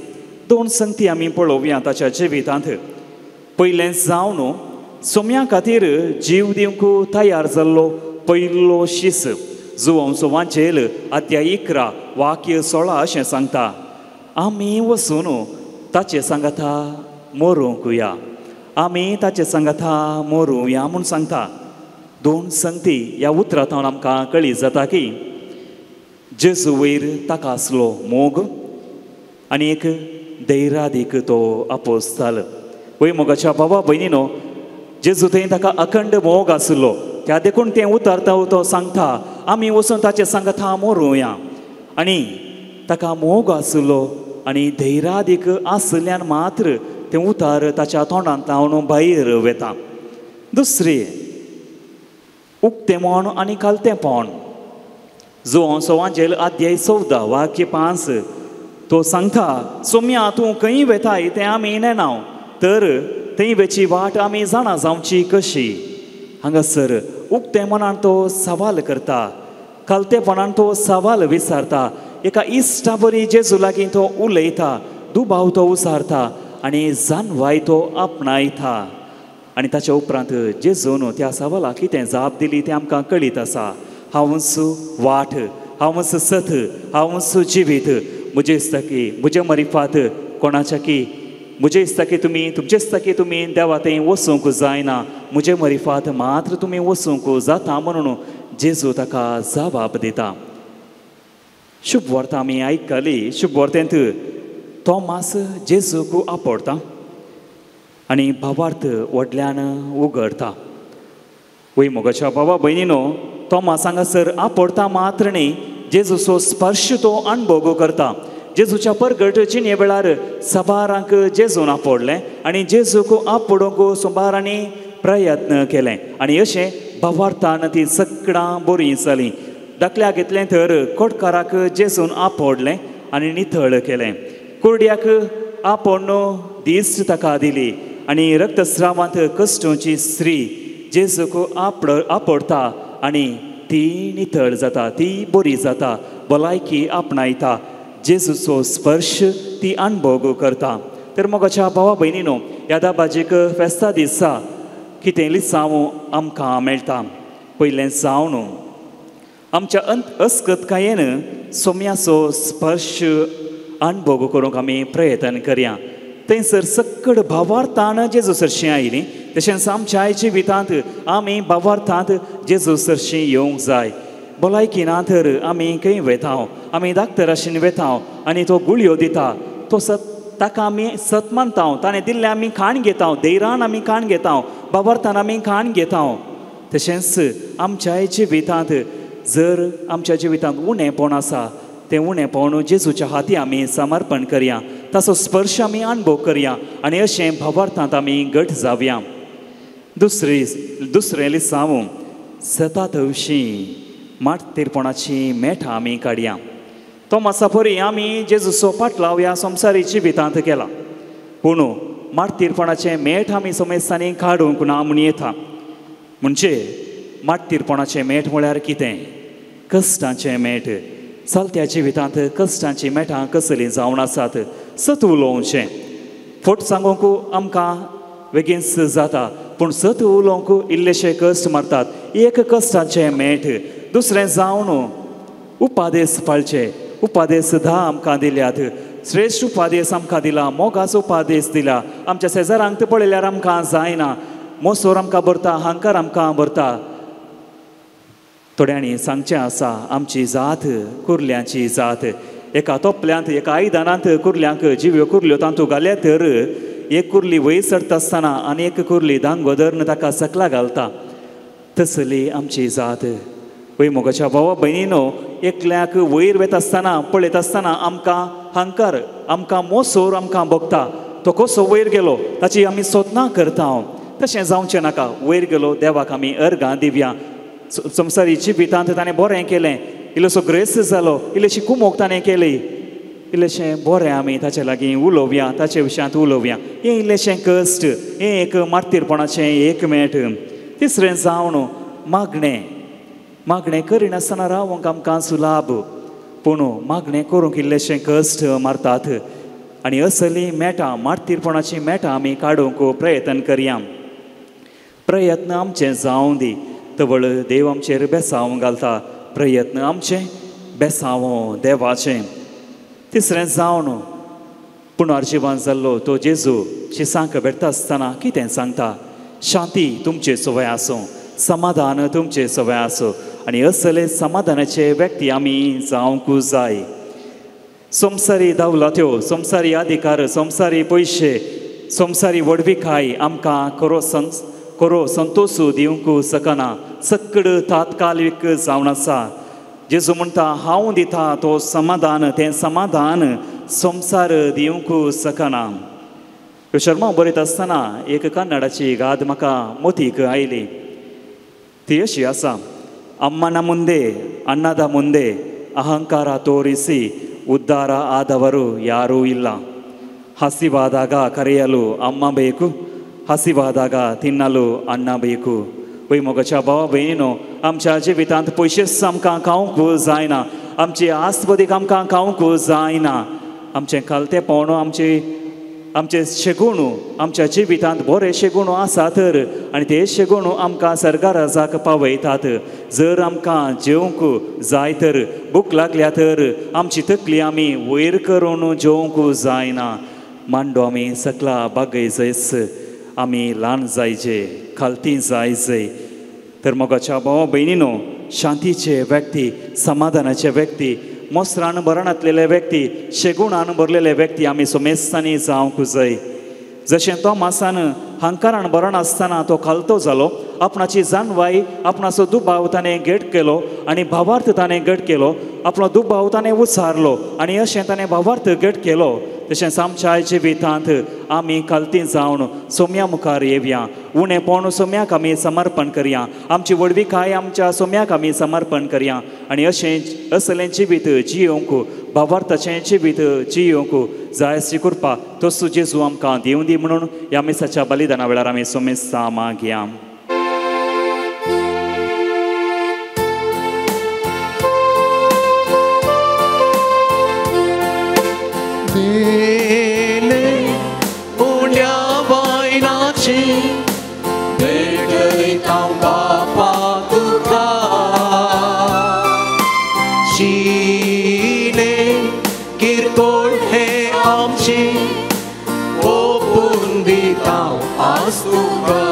B: दोन संगती आमी पळोवया ताच्या जिवितांत. पयलें जावन सोम्या खातीर जीव दिवंक तयार जाल्लो पयलो शीस. जुवांचो वांचेल अध्याय 11 वाक्य 16 अशें सांगता, आमी वचून ताचे सांगाता मरूंकया, आमी ताचे सांगाता मरुया म्हूण सांगता. दोन संगती ह्या उतरांत आमकां कळी जाता की जेजू वयर ताका आसलो मोग आनी एक धैर्यादीक तो आपोस्ताल. वय मोगाच्या बाबा भयणीनो, जेजू थंय ताका अखंड मोग आसलो, त्या देखून तें उतरता तो सांगता आमी वचून ताचे सांगता मरुया. आनी ताका मोग आसलो आनी धैर्यादीक आसल्यान मात्र तें उतर ताच्या तोंडांत लावन भायर वेता. दुसरी उक्तें मन आनी कालतेंपण. जुवांचो वांजेल अध्याय 14 वाक्य 5 तो सांगता, सोम्या तूं खंय वेताय तें आमी नेणाव, तर थंय वेची वाट आमी जाणा जावची कशी. हांगासर उक्ते मनान तो सवाल करता, खालतेपणान तो सवाल विचारता, एका इश्टा बरी जेजू लागीं तो उलयता, दुबाव तो उसारता आनी जानवाय तो आपणायता. आनी ताच्या उपरांत जेजून त्या सवालाक कितें जाप दिली तें आमकां कळीत आसा. हांवूच वाट, हांवूच सत, हांवूच जिवीत, म्हजे दिसता की म्हजे मरिफात कोणाच्या की म्हजे दिसता की तुमी तुमचे दिसता की तुमी देवा थंय वचूंक जायना, म्हजे मरिफात मात्र तुमी वचूंक जाता म्हणून जेजू ताका जबाब दिता. शुभ वार्ता आमी आयकली. शुभ वार्तेंत तोमास जेजूक आपडता आनी भावार्थ व्हडल्यान उगडता. वय मोगाच्या बाबा भयणीनो, तोमास हांगासर आपडता मात्र न्ही, जेजूचो स्पर्श तो अणभोग करता. जेजूच्या परगट जिणे वेळार सबारांक जेजून आपडलें आनी जेजूक आपडूंक सुमारांनी प्रयत्न केलें आनी अशें भावार्थान ती सगळां बरीं जालीं. धाकल्याक घेतलें तर कोटकाराक जेजून आपडलें आनी नितळ केलें. कुर्ड्याक आपोवन दीस ताका दिली आनी रक्तस्रावांत कश्टोची स्त्री जेजूक आपडता आनी ती नितळ जाता, ती बरी जाता, भलायकी आपणायता, जेजूचो स्पर्श ती अणभोग करता. तर मोगाच्या भावा भयणीनो, ह्या दाबाजीक फेस्ता दिसा कितें लिसांव आमकां मेळटा. पयलें जावन आमच्या अस्कतकायेन सोम्याचो स्पर्श अणभोग करूंक आमी प्रयत्न करया. थंयसर सक्कड भावार्थान जेजू सरशीं आयलीं, तशेंच आमच्या जिवितांत आमी भावार्थांत जेजू सरशीं येवंक जाय. भलायकी ना तर आमी खंय वेता, आमी डाक्टराशीन वेता आनी तो गुळयो दिता, तो सत ताका आमी सत मानता, ताणें दिल्लें आमी खाण घेता, धैरान आमी खाण घेता, भावार्थान आमी खाण घेता. तशेंच आमच्या जिवितांत जर आमच्या जिवितांत उणेपण आसा तें उणेपण जेजूच्या हाती आमी समर्पण करया, ताचो स्पर्श आमी अणभव करया आनी अशें भावार्थांत आमी घट जावया. दुसरें लिसांव सता तवशीं मार्तीरपणाची मेठां आमी काडया. तोमासा परी आमी जेजूचो पाटलाव ह्या संवसारी जिवितांत केला, पूण मार्तीरपणाचें मेठ आमी समेस्तांनी काडूंक ना म्हूण येता. म्हणजे मार्तीरपणाचें मेठ म्हळ्यार कितें? कश्टांचें मेठ. चलत्या जिवितांत कश्टांचीं मेठां कसलीं जावन आसात? सत उलोवचें, फट सांगूंक आमकां बेगीनच जाता, पूण सत उलोवंक इल्लेशे कश्ट मारतात. एक कश्टांचें मेठ. दुसरें जावन उपादेस पाळचे. उपादेस 10 आमकां दिल्यात, श्रेश्ठ उपादेस आमकां दिला, मोगाचो उपादेस दिला. आमच्या शेजारांक पळयल्यार आमकां जायना, मोसोर आमकां भरता, हांकार आमकां भरता. थोड्यांनी सांगचें आसा, आमची जात कुर्ल्यांची जात. एका तोपल्यांत एका आयदनांत कुर्ल्यांक जिव्यो कुर्ल्यो तातूंत घाल्या तर एक कुर्ली वयर सरता आसतना आनी एक कुर्ली दांगो धरून ताका सकला घालता, तसली आमची जात. वय मोगाच्या भावा भयणीनो, एकल्याक वयर वता आसतना पळयता आसतना आमकां हांकार, आमकां मोसोर आमकां भोगता, तो कसो वयर गेलो ताची आमी सोदना करता. तशें जावचें नाका. वयर गेलो देवाक आमी अर्गां दिवया. संवसारी जिवितांत ताणें बरें केलें, इल्लोसो ग्रेस्त जालो, इल्लेशी कुमोक ताणें केली, इल्लेशें बरें आमी ताचे लागीं उलोवया, ताचे विशयांत उलोवया. हें इल्लेशें कश्ट, हें एक मार्तीरपणाचें एक मेठ. तिसरें जावन मागणें. मागणें करिनासतना रावंक आमकां सुलाभ, पूण मागणें करूंक इल्लेशें कश्ट मारतात आनी असलीं मेठां मार्तीरपणाचीं मेठां आमी काडूंक प्रयत्न करया. प्रयत्न आमचें जावं दी, तवळ देव आमचेर बेसांव घालता. प्रयत्न आमचें बेसांव देवाचें. तिसरें जावन पुनर्जिवन जाल्लो तो जेजू शिसांक भेटता आसतना कितें सांगता? शांती तुमचे सवय आसूं, समाधान तुमचे सवय आसूं. आनी असले समाधानाचे व्यक्ती आमी जावंक जाय. संवसारी दावलात्यो, संवसारी अधिकार, संवसारी पयशे, संवसारी व्हडविकाय आमकां खरो संतोश दिवंक शकना. सक्कड तात्कालीक जावन आसा. जेजू म्हणटा, हांव दिता तो समाधान, तें समाधान संवसार दिवंक शकना. ह्यो शर्मा बरयता आसतना एक कन्नडाची गाद म्हाका मोतीक आयली, ती अशी आसा. अम्मन मुंदे ಅನ್ನದ ಮುಂದೆ ಅಹಂಕಾರ ತೋರಿಸಿ ಉದ್ಧಾರ ಆದವರು ಯಾರೂ ಇಲ್ಲ. ಹಸಿವಾದಾಗ ಕರೆಯಲು ಅಮ್ಮ ಬೇಕು, ಹಸಿವಾದಾಗ ತಿನ್ನಲು ಅನ್ನ ಬೇಕು. पळय मोगाच्या भावा भयणीनो, आमच्या जिवितांत पयशेच आमकां खावंक जायना, आमची आस्पदीक आमकां खावंक जायना, आमचें खालतेपण, आमचे शेगुणू, आमच्या जिवितांत बरे शेगुणू आसा तर आनी ते शेगुणू आमकां सर्गाराजाक पावयतात. जर आमकां जेवंक जाय तर, भूक लागल्या तर आमची तकली आमी वयर करून जेवंक जायना. मांडो आमी सकला बागय जयस आमी ल्हान जायचे, खालती जायचे. तर मोगाच्या भावा भयणीनो, शांतीचे व्यक्ती, समाधानाचे व्यक्ती, मोसरान भरणांतलेले व्यक्ती, शेगुणान भरलेले व्यक्ती आमी सोमेस्तांनी जावंक जाय. जशें तोमासान हंकारान भरण आसतना तो खालतो जालो, आपणाची जाणवाय, आपणाचो दुबाव ताणें घट केलो आनी भावार्थ ताणें घट केलो, आपलो दुबाव ताणें उचारलो आनी अशें ताणें भावार्थ घट केलो. तशेंच आमच्या जिवितांत आमी खालती जावन सोम्या मुखार येवया, उणेपण सोम्याक आमी समर्पण करया, आमची व्हडविकाय आमच्या सोम्याक आमी समर्पण करया आनी अशें असलें जिवीत जियोवंक, भावार्थाचें जिवीत जियोवंक जाय अशी कृपा तसो जेजू आमकां दिवं दी म्हणून ह्या मिसाच्या बलिदाना वेळार आमी सोमेस्तां मागया.
D: उण्या बायलाची भेटयता बापा तुका, शिने किरकोळ हे आमची ओपून दिता आज तुका.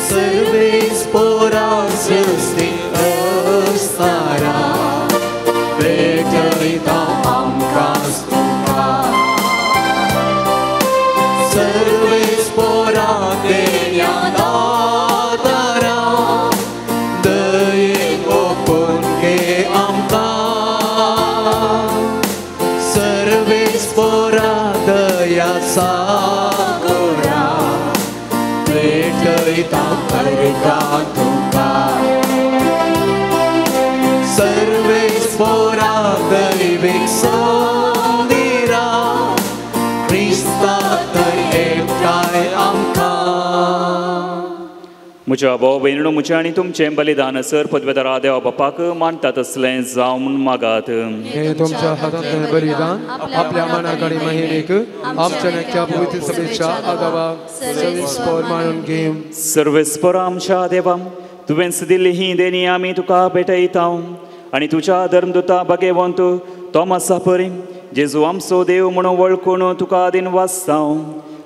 D: सर्वेस पोरा सृष्टी असतारा भेटयता आमकां तुका, सर्वेस पोरा देण्या दातारा दयेन ओपून घे आमकां, सर्वेस पोरा दया सागोरा भेटयता अर्गां तुका, सर्वेस पोरा दैवीक संदिरा क्रिस्ता थंय एकठांय आमकां.
B: म्हज्या भाव भयणीनो, म्हजें आनी तुमचें बलिदान सर पदवेदारा देवा बापाक मानता तसलें जावं म्हूण मागात.
C: हे तुमच्या हातांतलें बलिदान आपल्या मनाक आनी महिमेक आमच्या नक्या पवित्र सभेच्या आदावाक सर्वेस्पर मानून घेवं.
B: सर्वेस्पर आमच्या देवा, तुवेंच दिल्ली ही देणी आमी तुका भेटयता आनी तुज्या धर्मदुता भागेवंत तोमासा परी जेजू आमचो देव म्हणून वळखून तुका दिन वाचता.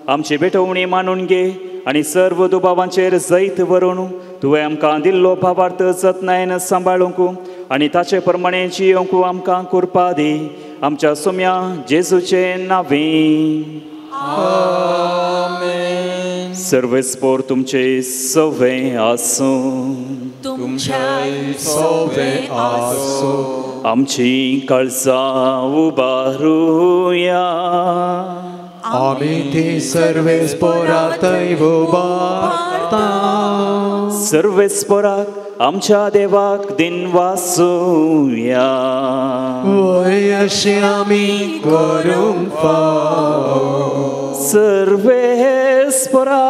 B: आमची भेटवणी मानून घे आनी सर्व दुबावांचेर जैत व्हरून तुवें आमकां दिल्लो भावार्थ जतनायेन सांबाळूंक आनी ताचे प्रमाणे जियोवंक आमकां कृपा दी. आमच्या सोम्या जेजूचे नांवे
D: आमेन.
B: सर्वेस्पोर तुमचे सवे आसूं,
D: तुमच्याय सवे आसूं.
B: आमची काळजां उबारुया,
C: आमी ती सर्वेस्पोरा थंय उबारता.
B: सर्वेस्पोराक आमच्या देवाक दिन वासूया,
C: वय अशें आमी करूंक फाव.
B: सर्वेस्पोरा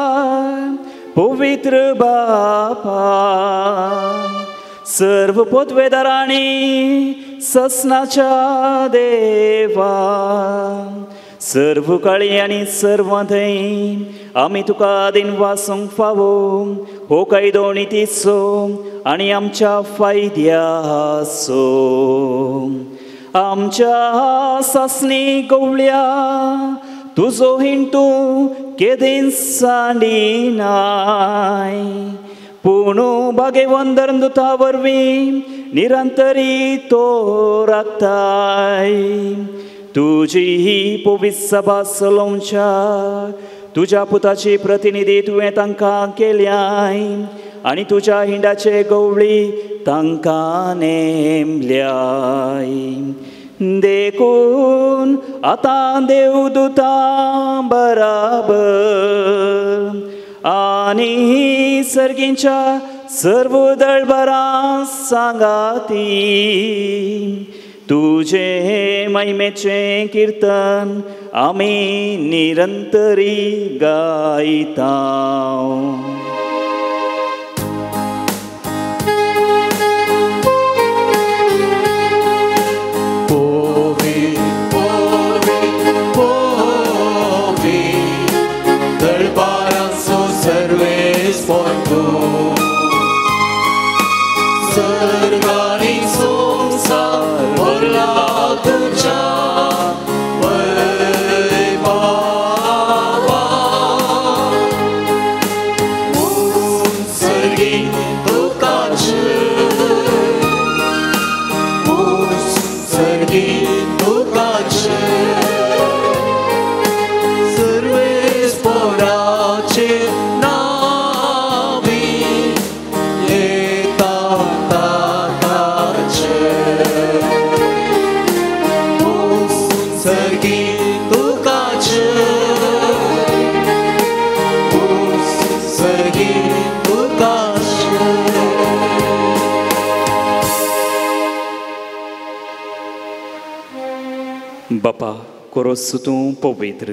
B: पवित्र बापा, सर्व पदवेदारांनी ससनाच्या देवा, सर्व काळी आनी सर्व थंय आमी तुका दिन वासूंक फावो हो कायदो नितीचो आनी आमच्या फायद्याचो. आमच्या सासणी गवळ्या तुजो हिंटू केदीं सांडिनाय, पूण भागेवंत धर्मदुता वरवीं निरंतरी तो राखताय. तुजी ही पवित्र सभा चलोवच्या तुज्या पुताची प्रतिनिधी तुवें तांकां केल्याय आनी तुज्या हिंडाचे गवळी तांकां नेमल्याय. देखून आतां देवदुतां बराबर आनी सर्गींच्या सर्व दळबरां सांगाती तुझे महिमेचें कीर्तन आमी निरंतरी गायता.
D: उत्सर्गी तुका जय, उत्सर्गी तुका जय.
B: बापा कोरोस तूं पवित्र,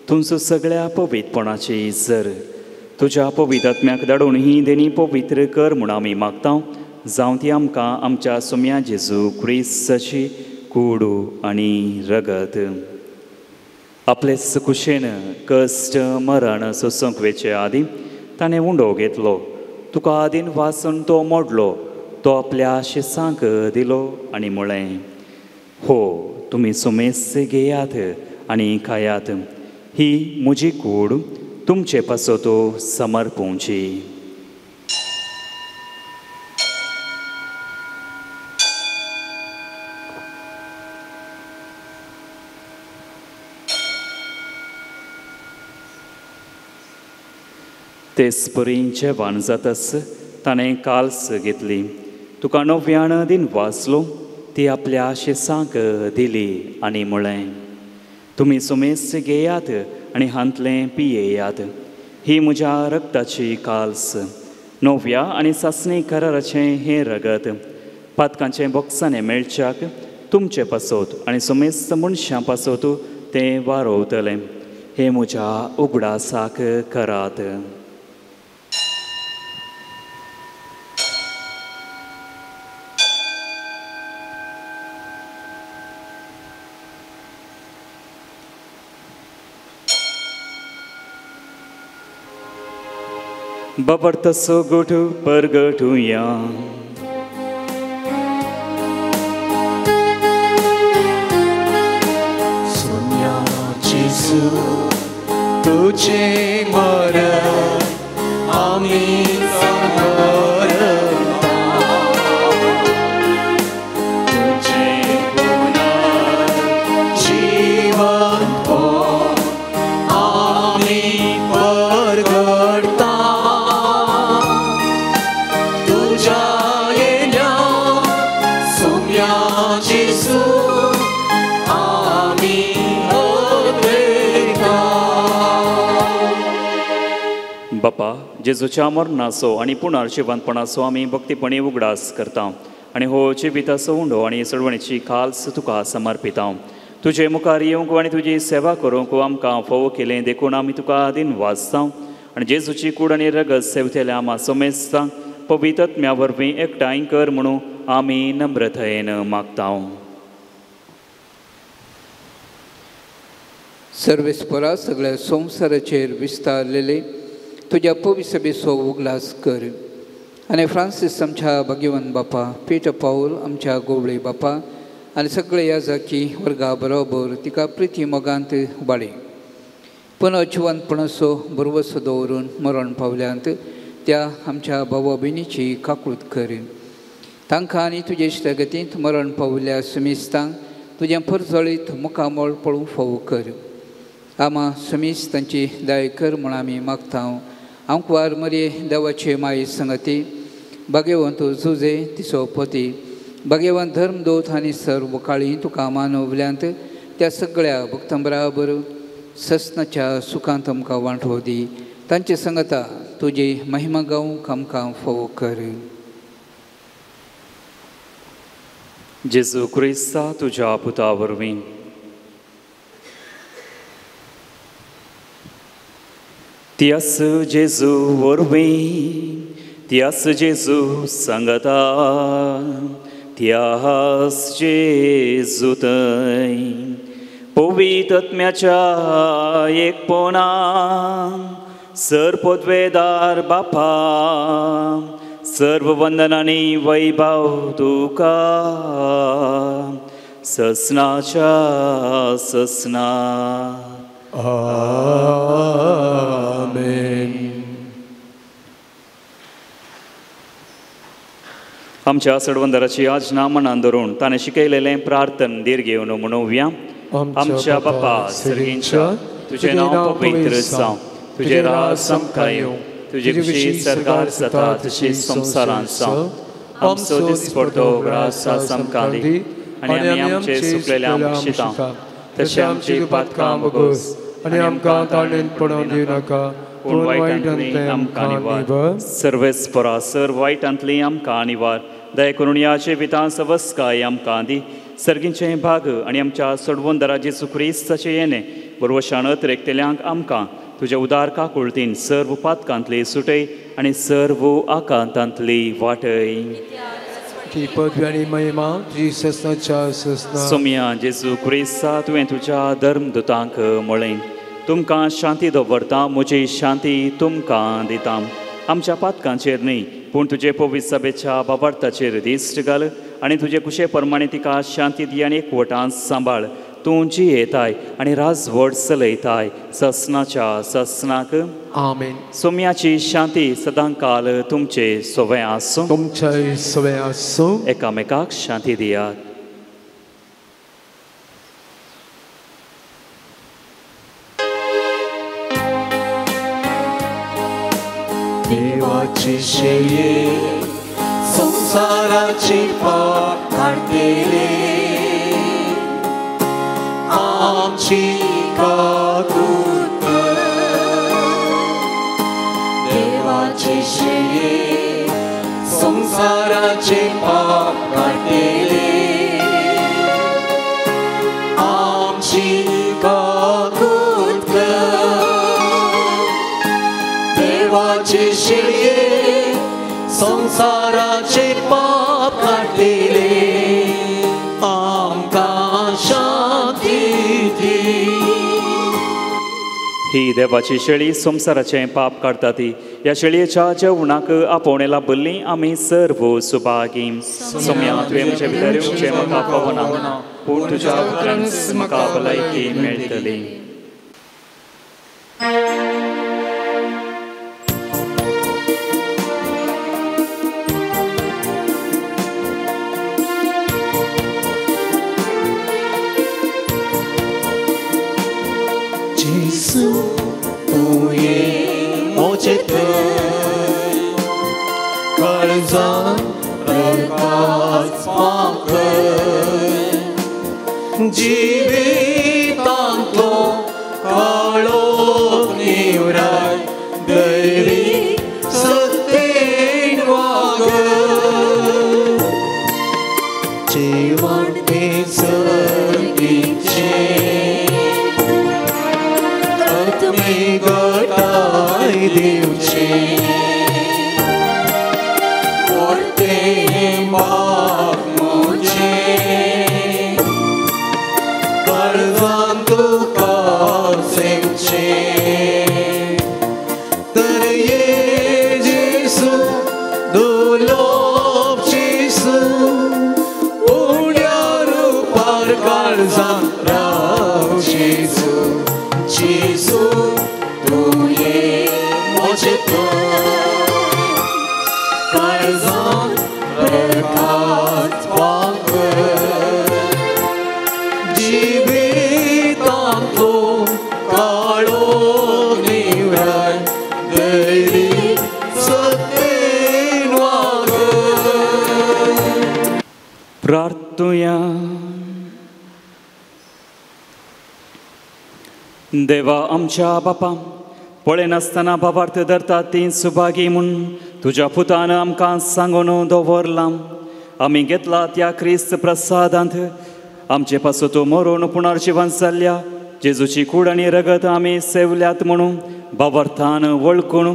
B: तुमचो सगळ्या पवित्रपणाची जर तुज्या पवित्र आत्म्याक धाडून ही देणी पवित्र कर म्हूण आमी मागता. जावं ती आमकां आमच्या सोम्या जेजू क्रिस्ताची कुडू आनी रगत. आपलेच कुशेन कश्ट मरण सोसूंक वेचे आदीं ताणें उंडो घेतलो, तुका आदीन वासून तो मोडलो, तो आपल्या शिसांक दिलो आनी म्हळें, हो तुमी सुमेस घेयात आनी खायात, ही म्हजी कूड तुमचे पासत समर्पूंची. तेच परी जेवण जातच ताणें काल्स घेतली, तुका नव्यान दिन वाचलो, ती आपल्या शिसांक दिली आनी म्हळें, तुमी सुमेस घेयात आनी हांतलें पियेयात, ही म्हज्या रक्ताची काल्स, नव्या आनी सासणी कराराचें हें रगत, पातकांचें बोक्साणें मेळच्याक तुमचे पासत आनी सुमेस्त मनशां पासत तें वारोवतलें. हें म्हज्या उगडासाक करात. बाबर तसो गोठू परगटुया.
D: सोम्या जेजू तुझे मरण आमी समरता, तुझे पुनर्जीवन आमी परगटता.
B: बापा जेजूच्या मरणाचो आनी पुनर्जिवंतपणाचो आमी भक्तीपणी उगडास करता आनी हो जिविताचो उंडो आनी सोडवणेची खाल्स तुका समर्पिता. तुजे मुखार येवंक आनी तुजी सेवा करूंक आमकां फोव केलें देखून आमी तुका दिन वाचता आनी जेजूची कूड आनी रगत सेवतेल्या आमा सोमेस्तांक पवित्र आत्म्या वरवीं एकठांय कर म्हणून आमी नम्रतायेन मागता.
E: सर्वेस्परा सगळ्या संवसाराचेर विस्तारलेले तुज्या पविसभेचो उगडास कर आनी फ्रांसीस आमच्या भाग्यवंत बापा, पीटर पावल आमच्या गोवळे बापा आनी सगळे याजाकी वर्गा बरोबर तिका प्रिती मोगांत उबाळी. पुनः जिवंतपणाचो भरवसो दवरून मरण पावल्यांत त्या आमच्या भावा भयणीची काकूत कर. तांकां आनी तुजे इश्टागतींत मरण पावल्या सुमिस्तांक तुजें परजळीत मुखामळ पळोवंक फावो कर. आमा समीस तांची दया कर म्हूण आमी मागता. आंकवार मरये देवाचे माये संगती, भाग्यवंत जुजे तिचो पती, भाग्यवंत धर्मदूत आनी सर्व काळी तुका मानवल्यांत त्या सगळ्या भक्तां बराबर ससनाच्या सुखांत आमकां वांटो दी. तांचे संगता तुजी महिमा गावंक आमकां फावो कर.
B: जेजू क्रिस्ता तुज्या पुता वरवीं. त्यास जेजू वरवीं, त्यास जेजू सांगता, त्यास जेजू थंय पवित्र आत्म्याच्या एकपणान सर पदवेदार बापा सर्व वंदन आनी वैभव तुका ससनाच्या ससना.
C: आमेन.
B: आमच्या सडवंदराची आजना मनान धरून ताणें शिकयलेलें प्रार्थन धीर घेवन म्हणोवया. आमच्या बापा सर्गींच्या, तुजें नांव पवित्र जावं, तुजें राज आमकां येवं, तुजे खुशी सरकार जाता तशी संवसारांत जावं. आमचो दिसपडतो ग्रास आमकां दी आनी आमी आमचे सुकलेल्या शिता तशें आमची पातकां बोगोस
C: आनी आमकां ताणें पडोवन दिवनाका पूण वायटांतलें आमकां निवार.
B: सर्वेस्परा सर वायटांतली आमकां निवार. दया करून ह्या जिवितांत सवस्काय आमकां दी. सर्गींचें भाग आनी आमच्या सोडवणदारा जेजू क्रिस्ताचें येणें बरवशान अतिरेकतल्यांक आमकां तुज्या उदार काकुळतीन सर्व पातकांतली सुटय आनी सर्व आकांतांतली वाटय.
C: ती पदवी आनी महिमा तुजी ससनाच्या ससना.
B: सोमया जेजू क्रिस्ता तुवें तुज्या धर्मदुतांक म्हळें तुमकां शांती दवरता म्हजी शांती तुमकां दिता. आमच्या पातकांचेर न्हय पूण तुजे पवित्र सभेच्या बाबार्थाचेर दिश्ट घाल आनी तुजे कुशे प्रमाणे तिका शांती दी आनी एकवटान सांबाळ. तूं जियेताय आनी राजवट चलयताय ससनाच्या ससनाक.
C: आमेन.
B: सोम्याची शांती सदांकाल तुमचे सवय आसूं.
C: तुमचे सवय आसूं.
B: एकामेकाक शांती दियात.
D: देवाची शेळये संसाराची पाप काडटले आमची काकूत कर. देवाची शेळये संसाराचे पाप काडटले आमची काकूत कर. देवाची शेळये संसाराचे पाप काडटले आमकां शांती दी.
B: ही देवाची शेळी संवसाराचें पाप काडटा ती ह्या शेळयेच्या जेवणाक आपोवणें लाभल्लीं आमी सर्व सुभागी. सोम्या तुवें म्हजे भितर येवचें म्हाका पावना पूण तुज्या उतरानच म्हाका भलायकी मेळटली.
D: जेजू तुवें म्हजे थंय काळजान प्रकाश पांकय जिवितांतलो काळोख निवराय दैवी सत्तेन वागय. जेवण तें सर्गीचें गटाय दिवचें मोडतें पाप म्हजें काळजान तुका सेवचें. तर ये जेजू दुर्लभ जेजू उण्या रुपार काळजान राव जेजू. जेजू तुवें म्हजे थंय काळजान प्रकाश पांकय जिवितांतलो काळोख निवराय दैवी सत्तेन वागय.
B: प्रार्थुया. देवा आमच्या बापा पळयनासतना बाबार्थ धरतात ती सुभागी म्हूण तुज्या पुतान आमकां सांगून दवरलां. आमी घेतला त्या क्रिस्त प्रसादांत आमचे पासून तूं मरून पुनर्जिवन जाल्ल्या जेजूची कूड आनी रगत आमी सेवल्यात म्हणून बाबार्थान वळखून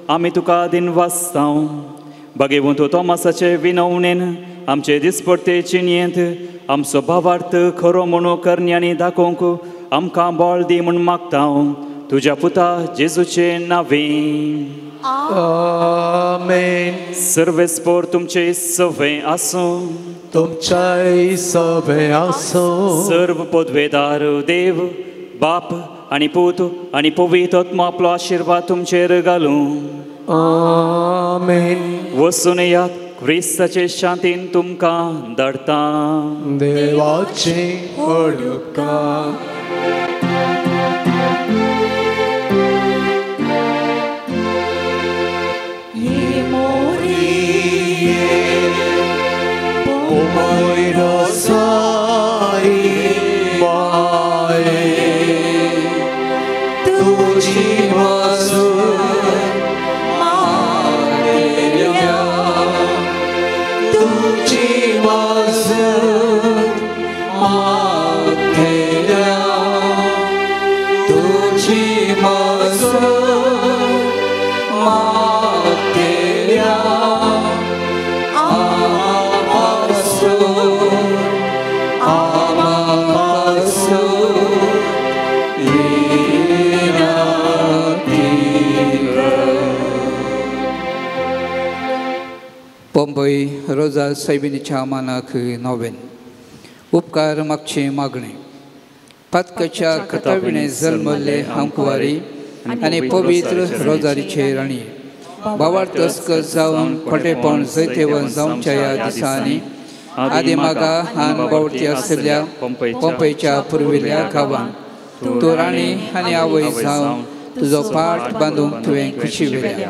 B: आमी तुका दिनवासतांव. बागेवून तूं तोमासाचे विनवणेन आमचे दिसपडते चिणयेंत आमचो भावार्थ खरो म्हणून करण्यांनी दाखोवंक आमकां बळ दी म्हूण मागता तुज्या पुता जेजूचे नांवे.
C: आमेन.
B: सर्वेस्पोर तुमचे सवे आसूं.
C: तुमच्याय सवे आसूं.
B: सर्व पदवेदार देव बाप आनी पूत आनी पवित्र आत्मो आपलो आशिर्वाद तुमचेर घालूं.
C: आमेन.
B: वचून येयात क्रिस्ताचे शांतीन तुमकां धाडटा.
C: देवाचे व्हड उपकार.
A: ये मोरे
D: मागतेल्या तुजी मजत मागतेल्या आमापासून आमापासून विनंती कर.
E: बॉम्बई रोजा सायबिणीच्या मानाक नोवेन उपकार मागचे मागणे. पातकाच्या खताविणे जल्मल्ले हांकुवारी आनी पवित्र रोजारीचे राणी बावार तस्कत जावन खोटेपण जैतेवन जावच्या ह्या दिसांनी आदी मागा हान बावटी आशिल्ल्या पोंपेच्या पुर्विल्ल्या गांवान तूं राणी आनी आवय जावन तुजो पाट बांदूंक तुवें खुशी वेल्या.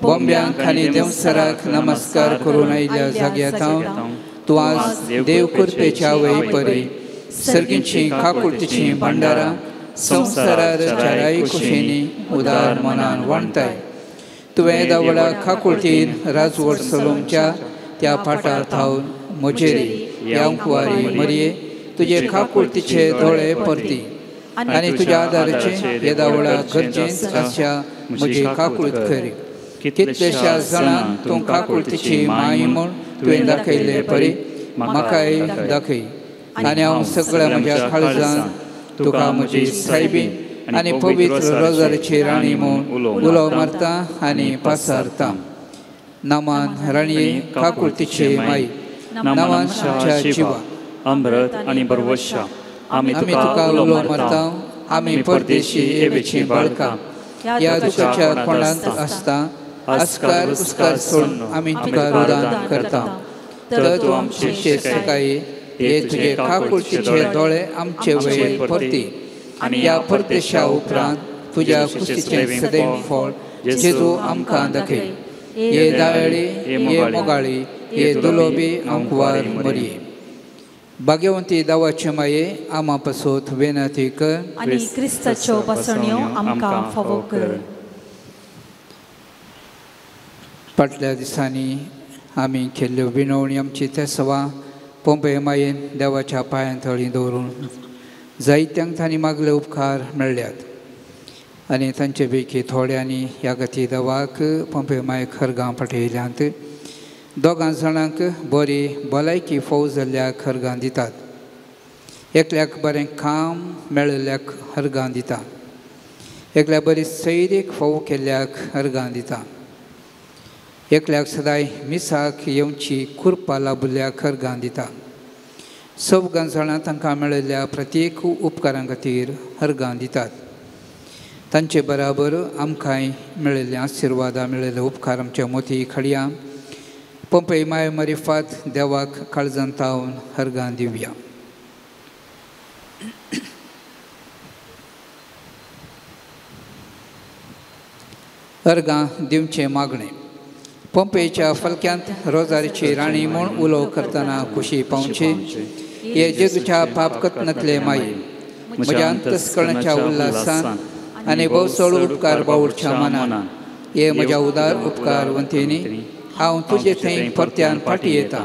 E: बॉम्ब्यांक आनी देंवसराक नमस्कार करून आयिल्ल्या जाग्या थावन तूं आज देव कृपेच्या आवय परी सर्गींची काकुळतीचीं भांडारां संवसारार चाराय कुशींनी उदार मनान वांटताय. तुवें दावडा काकुळतीन राजवट चलोवच्या त्या पाटार थावन म्हजेरी ह्या कुंवारी मरये तुजे काकुळतीचे दोळे परती आनी तुज्या आदाराचे येदावडा गरजेंत आसच्या म्हजी काकुळत करी. कितलेश्या जाणांक तूं काकुळतीची माय म्हूण तुवें दाखयल्ले परी म्हाकाय दाखय आनी हांव सगळ्या म्हज्या काळजान तुका म्हजी सायबी आनी पवित्र रोजारीची राणी म्हूण उलो मारता आनी पासारता. नामान राणये काकुळतीची माई, नामान आमच्या जिवा
B: अमृत आनी बरवशा आमी
E: तुका उलो मारता. आमी परदेशी एवेची बाळकां ह्या दुखाच्या कोणांत आसता आस्कार उस्कार सोडून आमी तुका रुदान करता. तर तूं आमचे सकाळी हे तुजे काकुळतीचे दोळे आमचे वयर परती आनी ह्या परदेशा उपरांत तुज्या कुशीचें सदैव फळ जेजू आमकां दाखय. हे दायळी, हे मोगाळी, हे दुलोबी आमकुवार मरये. भाग्यवंती दावाचे माये आमा पासत विनंती कर
A: आनी क्रिस्ताच्यो बसण्यो आमकां फावो कर.
E: फाटल्या दिसांनी आमी केल्ल्यो विनवणी आमची तेसवा पोंपे मायेन देवाच्या पांयां तळी दवरून जायत्यांक तांणी मागले उपकार मेळ्ळ्यात आनी तांचे पैकी थोड्यांनी ह्या गती देवाक पोंपे मायक खरगां पाठयल्यांत. दोगां जाणांक बरी भलायकी फोव जाल्ल्याक खरगां दितात, एकल्याक बरें काम मेळिल्ल्याक हरगां दिता, एकल्या बरी सैरीक फोव केल्ल्याक हरगां दिता, एकल्याक सदांय मिसाक येवची कुरपा लाभुल्ल्याक हरगां दिता. सवगां जाणां तांकां मेळिल्ल्या प्रत्येक उपकारां खातीर हरगां दितात. तांचे बराबर आमकांय मेळिल्ले आशिर्वादां मेळिल्ले उपकार आमच्या मोती खडया पंपय माय मरिफात देवाक काळजान तावन हरगां दिवया. अर्गां दिवचें मागणें. पंपेच्या फलक्यांत रोजारीची राणी म्हूण उलो करतना खुशी पावची हे जेजूच्या पाप कथनांतले माई म्हज्या अंतस्करणाच्या उल्हासान आनी भोव चड उपकार बावडच्या मनान हे म्हज्या उदार उपकार वंतीनी हांव तुजे थंय परत्यान फाटी येता.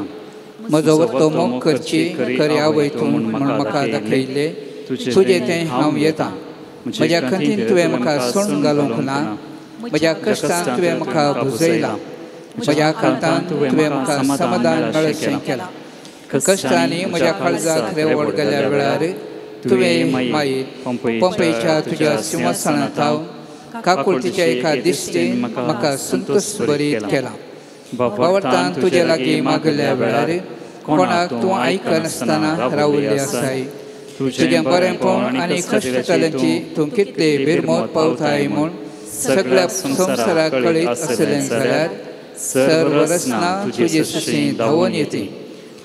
E: म्हजो वर्तो मोग करची खरी आवय तूं म्हूण म्हाका दाखयल्ले तुजे थंय हांव येता. म्हज्या खंतीन तुवें म्हाका सोडून घालूंक ना, म्हज्या कश्टान तुवें म्हाका भुजयला, म्हज्या आकांतान तुवें म्हाका समाधान मेळचें केलां. कश्टांनी म्हज्या काळजाक रेवड गेल्या वेळार तुवें माई पंपेच्या तुज्या सिंहासनात हांव काकुळतीच्या एका दिश्टीन म्हाका संतोष भरीत केला. बावडतान तुजे लागीं मागल्या वेळार कोणाक तूं आयकनासतना रावल्ली आसाय. तुजें बरेंपण आनी कश्टकाल्यांची तूं कितले बिरमोत पावताय म्हूण सगळ्या संवसाराक कळीत आसलें जाल्यार सर्व रचना तुजे सुशी धांवून येती.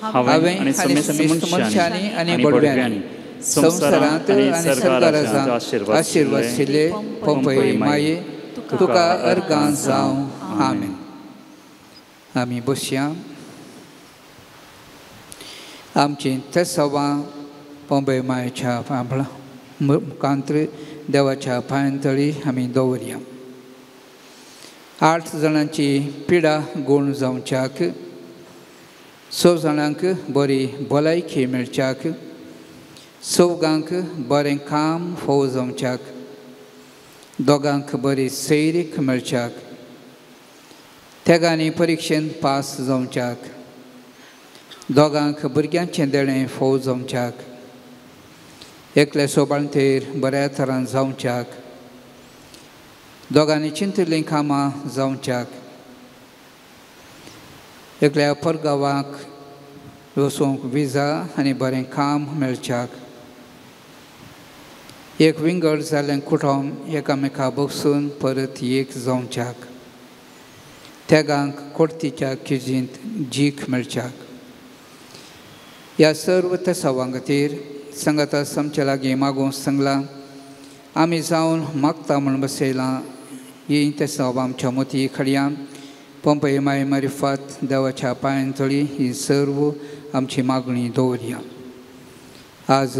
E: हांवें आनी समेस्त मनशांनी आनी बडव्यांनी संवसारांत आनी सरकारांत आशिर्वाद आशिल्ले पंपय माये तुका अर्गां जावं. आमेन. आमी बसया. आमची तेसवां पंपय मायेच्या मुखांत्र देवाच्या पांयांतळी आमी दवरया. 8 जाणांची पिडा गूण जावच्याक, 6 जाणांक बरी भलायकी मेळच्याक, चवगांक बरें काम फोव जावच्याक, दोगांक बरी सैरीक मेळच्याक, तेगांनी परिक्षेन पास जावच्याक, दोगांक भुरग्यांचें देणें फोव जावच्याक, एकले सोबाळतेर बऱ्या तरान जावच्याक, दोगांनी चिंतिल्लीं कामां जावच्याक, एकल्या परगांवाक वचूंक विजा आनी बरें काम मेळच्याक, एक विंगड जाल्लें कुटुंब एकामेका बसून परत एक जावच्याक, तेगांक कोर्तीच्या किजींत जीख मेळच्याक. ह्या सर्व तेसावां खातीर सांगाता आमच्या लागीं मागूंक सांगलां, आमी जावन मागता म्हूण बसयलां. ही तेसांव आमच्या मोती खडयां पंपय माय मारिफात देवाच्या पांयां तळी ही सर्व आमची मागणी दवरया. आज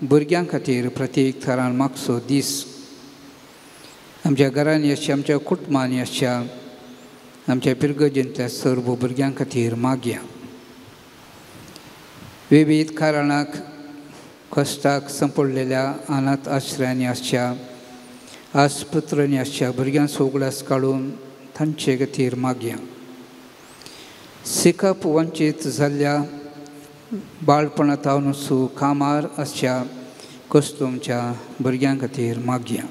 E: भुरग्यां खातीर प्रत्येक थरान मागचो दीस. आमच्या घरांनी आसच्या, आमच्या कुटुंबांनी आसच्या, आमच्या पिरगजेंतल्या सर्व भुरग्यां खातीर मागया. विविध कारणाक कश्टाक संपडलेल्या अनाथ आश्रयांनी आसच्या, आस्पत्र्यांनी आसच्या भुरग्यांचो उगडास काडून तांचे खातीर मागया. शिकप वंचीत जाल्ल्या बाळपणांत सु कामार आसच्या कस्तुमच्या भुरग्यां खातीर मागया.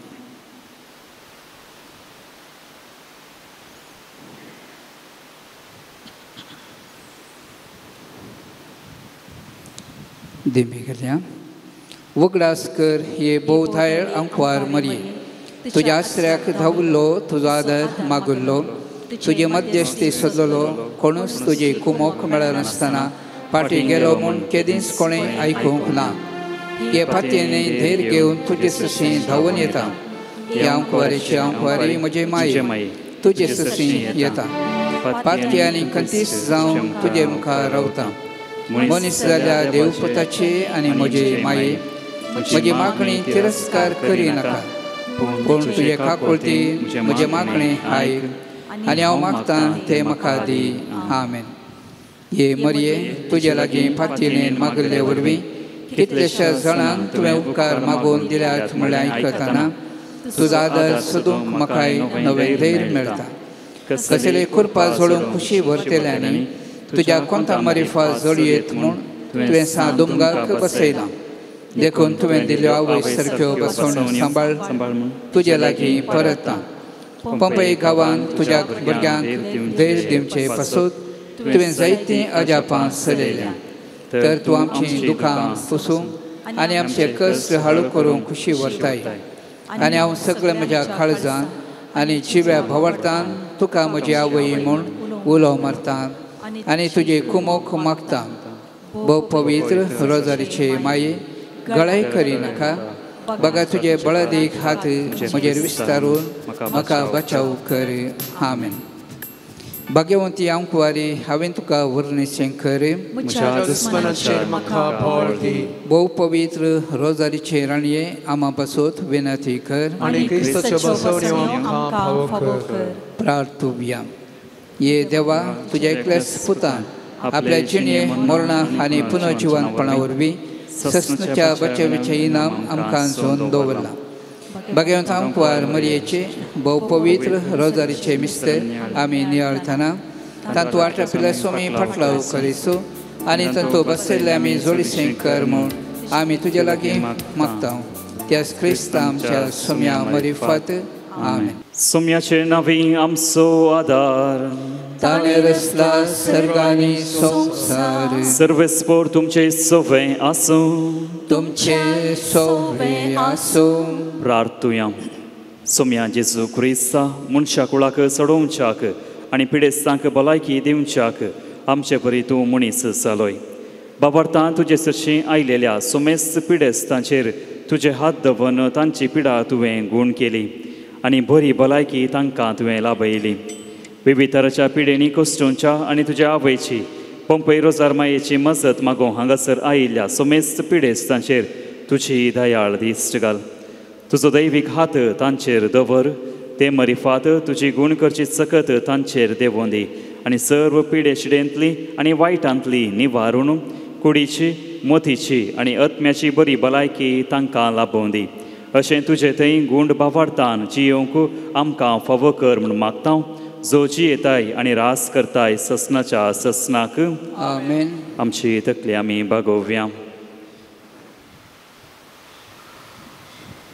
E: दिमी केल्या उगडास कर हे भोवताय आंकवार मरी, तुज्या आसऱ्याक धांवल्लो, तुजो आदर मागुल्लो, तुजे मध्यस्थी सोदलो, कोणूच तुजी कुमोक मेळनासतना फाटीं गेलो म्हूण केदींच कोणें आयकूंक ना. हे फातयेन धैर्य घेवन तुजे सशीं धांवून येता. हे आंकवारीचे आंकवारी म्हजे माये तुजे सशीं येता. पातकी आनी खंतीस जावन तुजे मुखार रावता. मनीस जाल्या देवपुताचे आनी म्हजे माये म्हजी मागणी तिरस्कार करिनाका, पूण तुजे काकुळटी म्हजे मागणें आयक आनी हांव मागतां तें म्हाका दी. आमेन. हे मरये तुजे लागीं फातयेन मागिल्ले वरवीं कितलेश्या जाणांक तुवें उपकार मागून दिल्यात म्हळ्यार आयकतना तुजो आदर सोदूंक म्हाकाय नवें धैर्य मेळटा. कसले कृपा जोडूंक खुशी भरतल्यांनी तुज्या कोंता मारिफा जोडयेत म्हूण तुवें सा दोंगाक बसयलां. देखून तुवें दिल्ल्यो आवय सारक्यो बसवण्यो सांबाळ तुजे लागीं परता. पंपय गांवांत तुज्या भुरग्यांक धैर्य दिवचे पासून तुवें जायतीं अजापां चलयल्यां. तर तूं आमचीं दुखां पुसूंक आनी आमचे कश्ट हाळू करूंक खुशी व्हरताय. आनी हांव सगळें म्हज्या काळजान आनी जिव्या भोंवरतान तुका म्हजी आवय म्हूण उलो मारता आनी तुजी कुमोक मागता. भोव पवित्र रोजारीचे माये गळाय करिनाका, बगा तुजे बळादीक हात म्हजेर विस्तारून म्हाका बचाव कर. आमेन. भाग्यवंती आंकवारी हांवें तुका वर्णेचें कर, भोव पवित्र रोजारीचे राणये आमा पासत विनंती कर. प्रार्थुया. ये देवा तुज्या एकल्याच पुतान आपल्या जिणे मरणा आनी पुनर्जिवनपणा वरवीं सस्नाच्या बचावाचें इनाम आमकां जोन दवरलां. भाग्यवंत आंकवार मरयेचे भोव पवित्र रोजारीचे मिस्तर आमी नियाळतना तातूंत आटापिल्ल्या स्वामी फाटलाव करिसो आनी तातूंत बसयल्ले आमी जोडीसें कर म्हूण आमी तुजे लागीं मागता. त्याच क्रिस्ता आमच्या सोम्या मरिफात. आमेन.
B: सोम्याचे नांवी आमचो आदार,
E: ताणें रचला सर्गानी संवसार.
B: सर्वेस्पोर तुमचे सोवे आसूं,
E: तुमचे सोवे आसूं.
B: प्रार्थुया. सोम्या जेजू क्रिस्ता मनशा कुळाक चडोवच्याक आनी पिडेस्तांक भलायकी दिवच्याक आमचे परी तूं मनीस जालोय. बाबार्तां तुजे सरशीं आयलेल्या सोमेस्त पिडेस्तांचेर तुजे हात दवरून तांची पिडा तुवें गूण केली आनी बरी भलायकी तांकां तुवें लाभयली. विविध तराच्या पिडेनी कश्टोंच्या आनी तुज्या आवयची पंपय रोजार मायेची मजत मागोवंक हांगासर आयिल्ल्या सोमेस्त पिडेस्तांचेर तुजी दयाळ दिश्ट घाल. तुजो दैवीक हात तांचेर दवर, ते मरिफात तुजी गूण करची चकत तांचेर देंवोन दी आनी सर्व पिडे शिडेंतली आनी वायटांतली निवारून कुडीची मोतीची आनी आत्म्याची बरी भलायकी तांकां लाभोवं दी. अशें तुजे थंय गुंड बावाडतान जियोवंक आमकां फावो कर म्हूण मागता, जो जियेताय आनी रास करताय ससनाच्या ससनाक.
E: आमेन.
B: आमची तकली आमी बागोवया.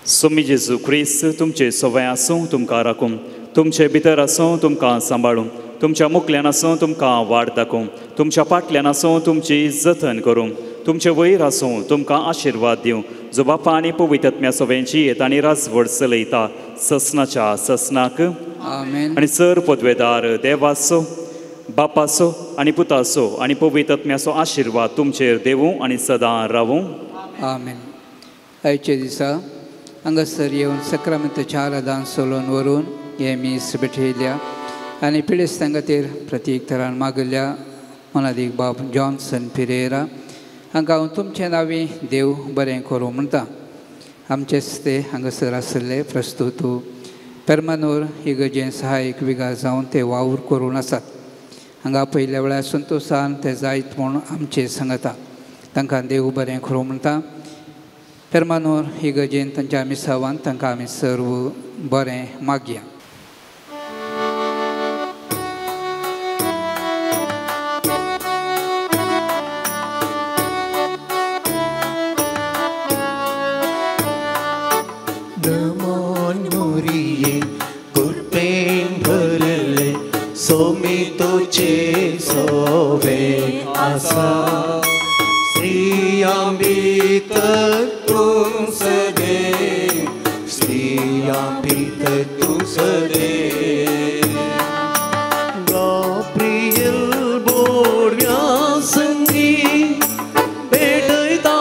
B: सोमी जेजू क्रिस्त तुमचे सवय आसूं, तुमकां राखूं, तुमचे भितर आसूं, तुमकां सांबाळूं, तुमच्या मुखल्यान आसूं, तुमकां वाड दाखोवं, तुमच्या फाटल्यान आसूं, तुमची जतन करूं, तुमचे वयर आसूं, तुमकां आशिर्वाद दिवं, जो बापा आनी पवित्र आत्म्या सगळ्यांची येता आनी राजवट चलयता ससनाच्या ससनाक.
E: आमेन.
B: आनी सर पदवेदार देवाचो बापाचो आनी पुताचो आनी पवित्र आत्म्याचो आशिर्वाद तुमचेर देवूं आनी सदां रावूं.
E: आमेन. आयच्या दिसा हांगासर येवन सक्रामेंताच्या आराधन सोलोवन व्हरून हे मीस भेटयल्या आनी पिडेस्तां खातीर प्रतीक थरान मागल्या मोनादीक बाब जॉन्सन पिरेरा हांकां हांव तुमचे नांवी देव बरें करूं म्हणटा. आमचेच ते हांगासर आशिल्ले प्रस्तुत पेर्मानूर इगर्जेन सहायक विगा जावन ते वावर करून आसात. हांगा पयल्या वेळार संतोसान ते जायत म्हूण आमचे सांगता. तांकां देव बरें करूं म्हणटा. पेर्मानूर इगर्जेन तांच्या मिसावान तांकां आमी सर्व बरें मागया.
D: सोमी तुझे सोवे आसा स्त्रियां भितर तूं सदे, स्त्रियां भितर तूं सदे. गाब्रियल बोडव्या संगी भेटयता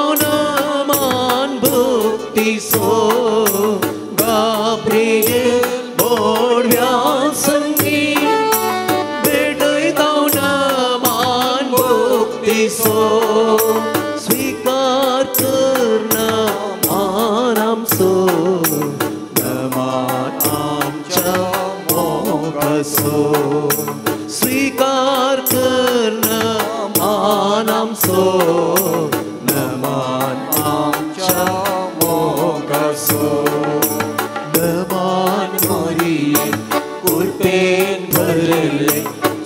D: मान भक्ती सो, गाब्रियल बोडव्या संगी सो. स्वीकार करना मान आमचो, नमान आमच्या मोगाचो, स्वीकार करना मान आमचो, नमान आमच्या मोगाचो. नमान मोरिये कुरपेन भरले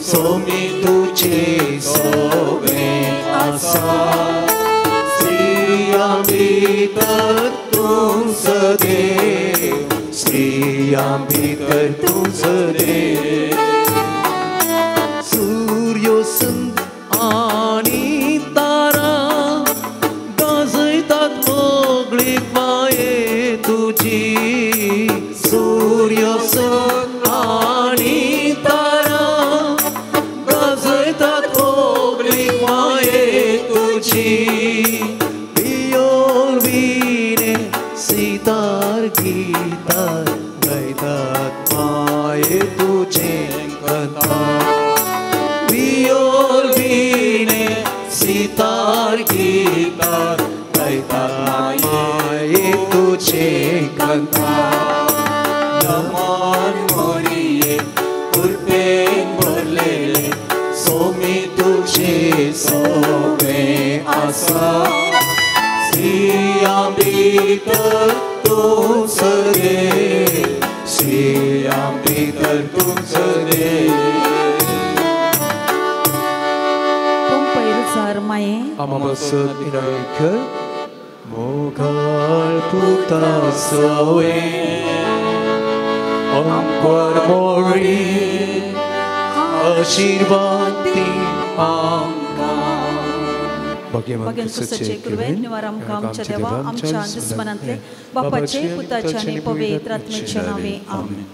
D: सोमी तुझे सोवे आसा, स्त्रियां भितर तूं सदे, स्त्रियां भितर तूं सदे. सूर्य संत आनी तारा गाजयतात मोगळीक माये तुजी, सूर्य संत आनी तारा गाजयतात मोगळीक माये तुजी. वियोल विणे सितार गीतार गायतात माये तुझे कथा, वियोल विणे सितार गीतार गायतात माये तुझे कथा. नमान मोरिये कुरपेन भरलेले सोमी तुझे सोवे आसा, स्त्रियां भितर तूं सदे, स्त्रियां भितर तूं सदे.
A: पंपैर माये
C: आमा पासत इनायक मोगाळ पुता सवे अंकुर मोरी आशीर्वाद दी आमकां.
A: भाग्यवान क्रिस्ताचे कृपेन निवार आमकां आमच्या देवा आमच्या दुस्मनांतले बापाचे पुताचे आनी पवित्र आत्म्याच्या नांवे. आमेन.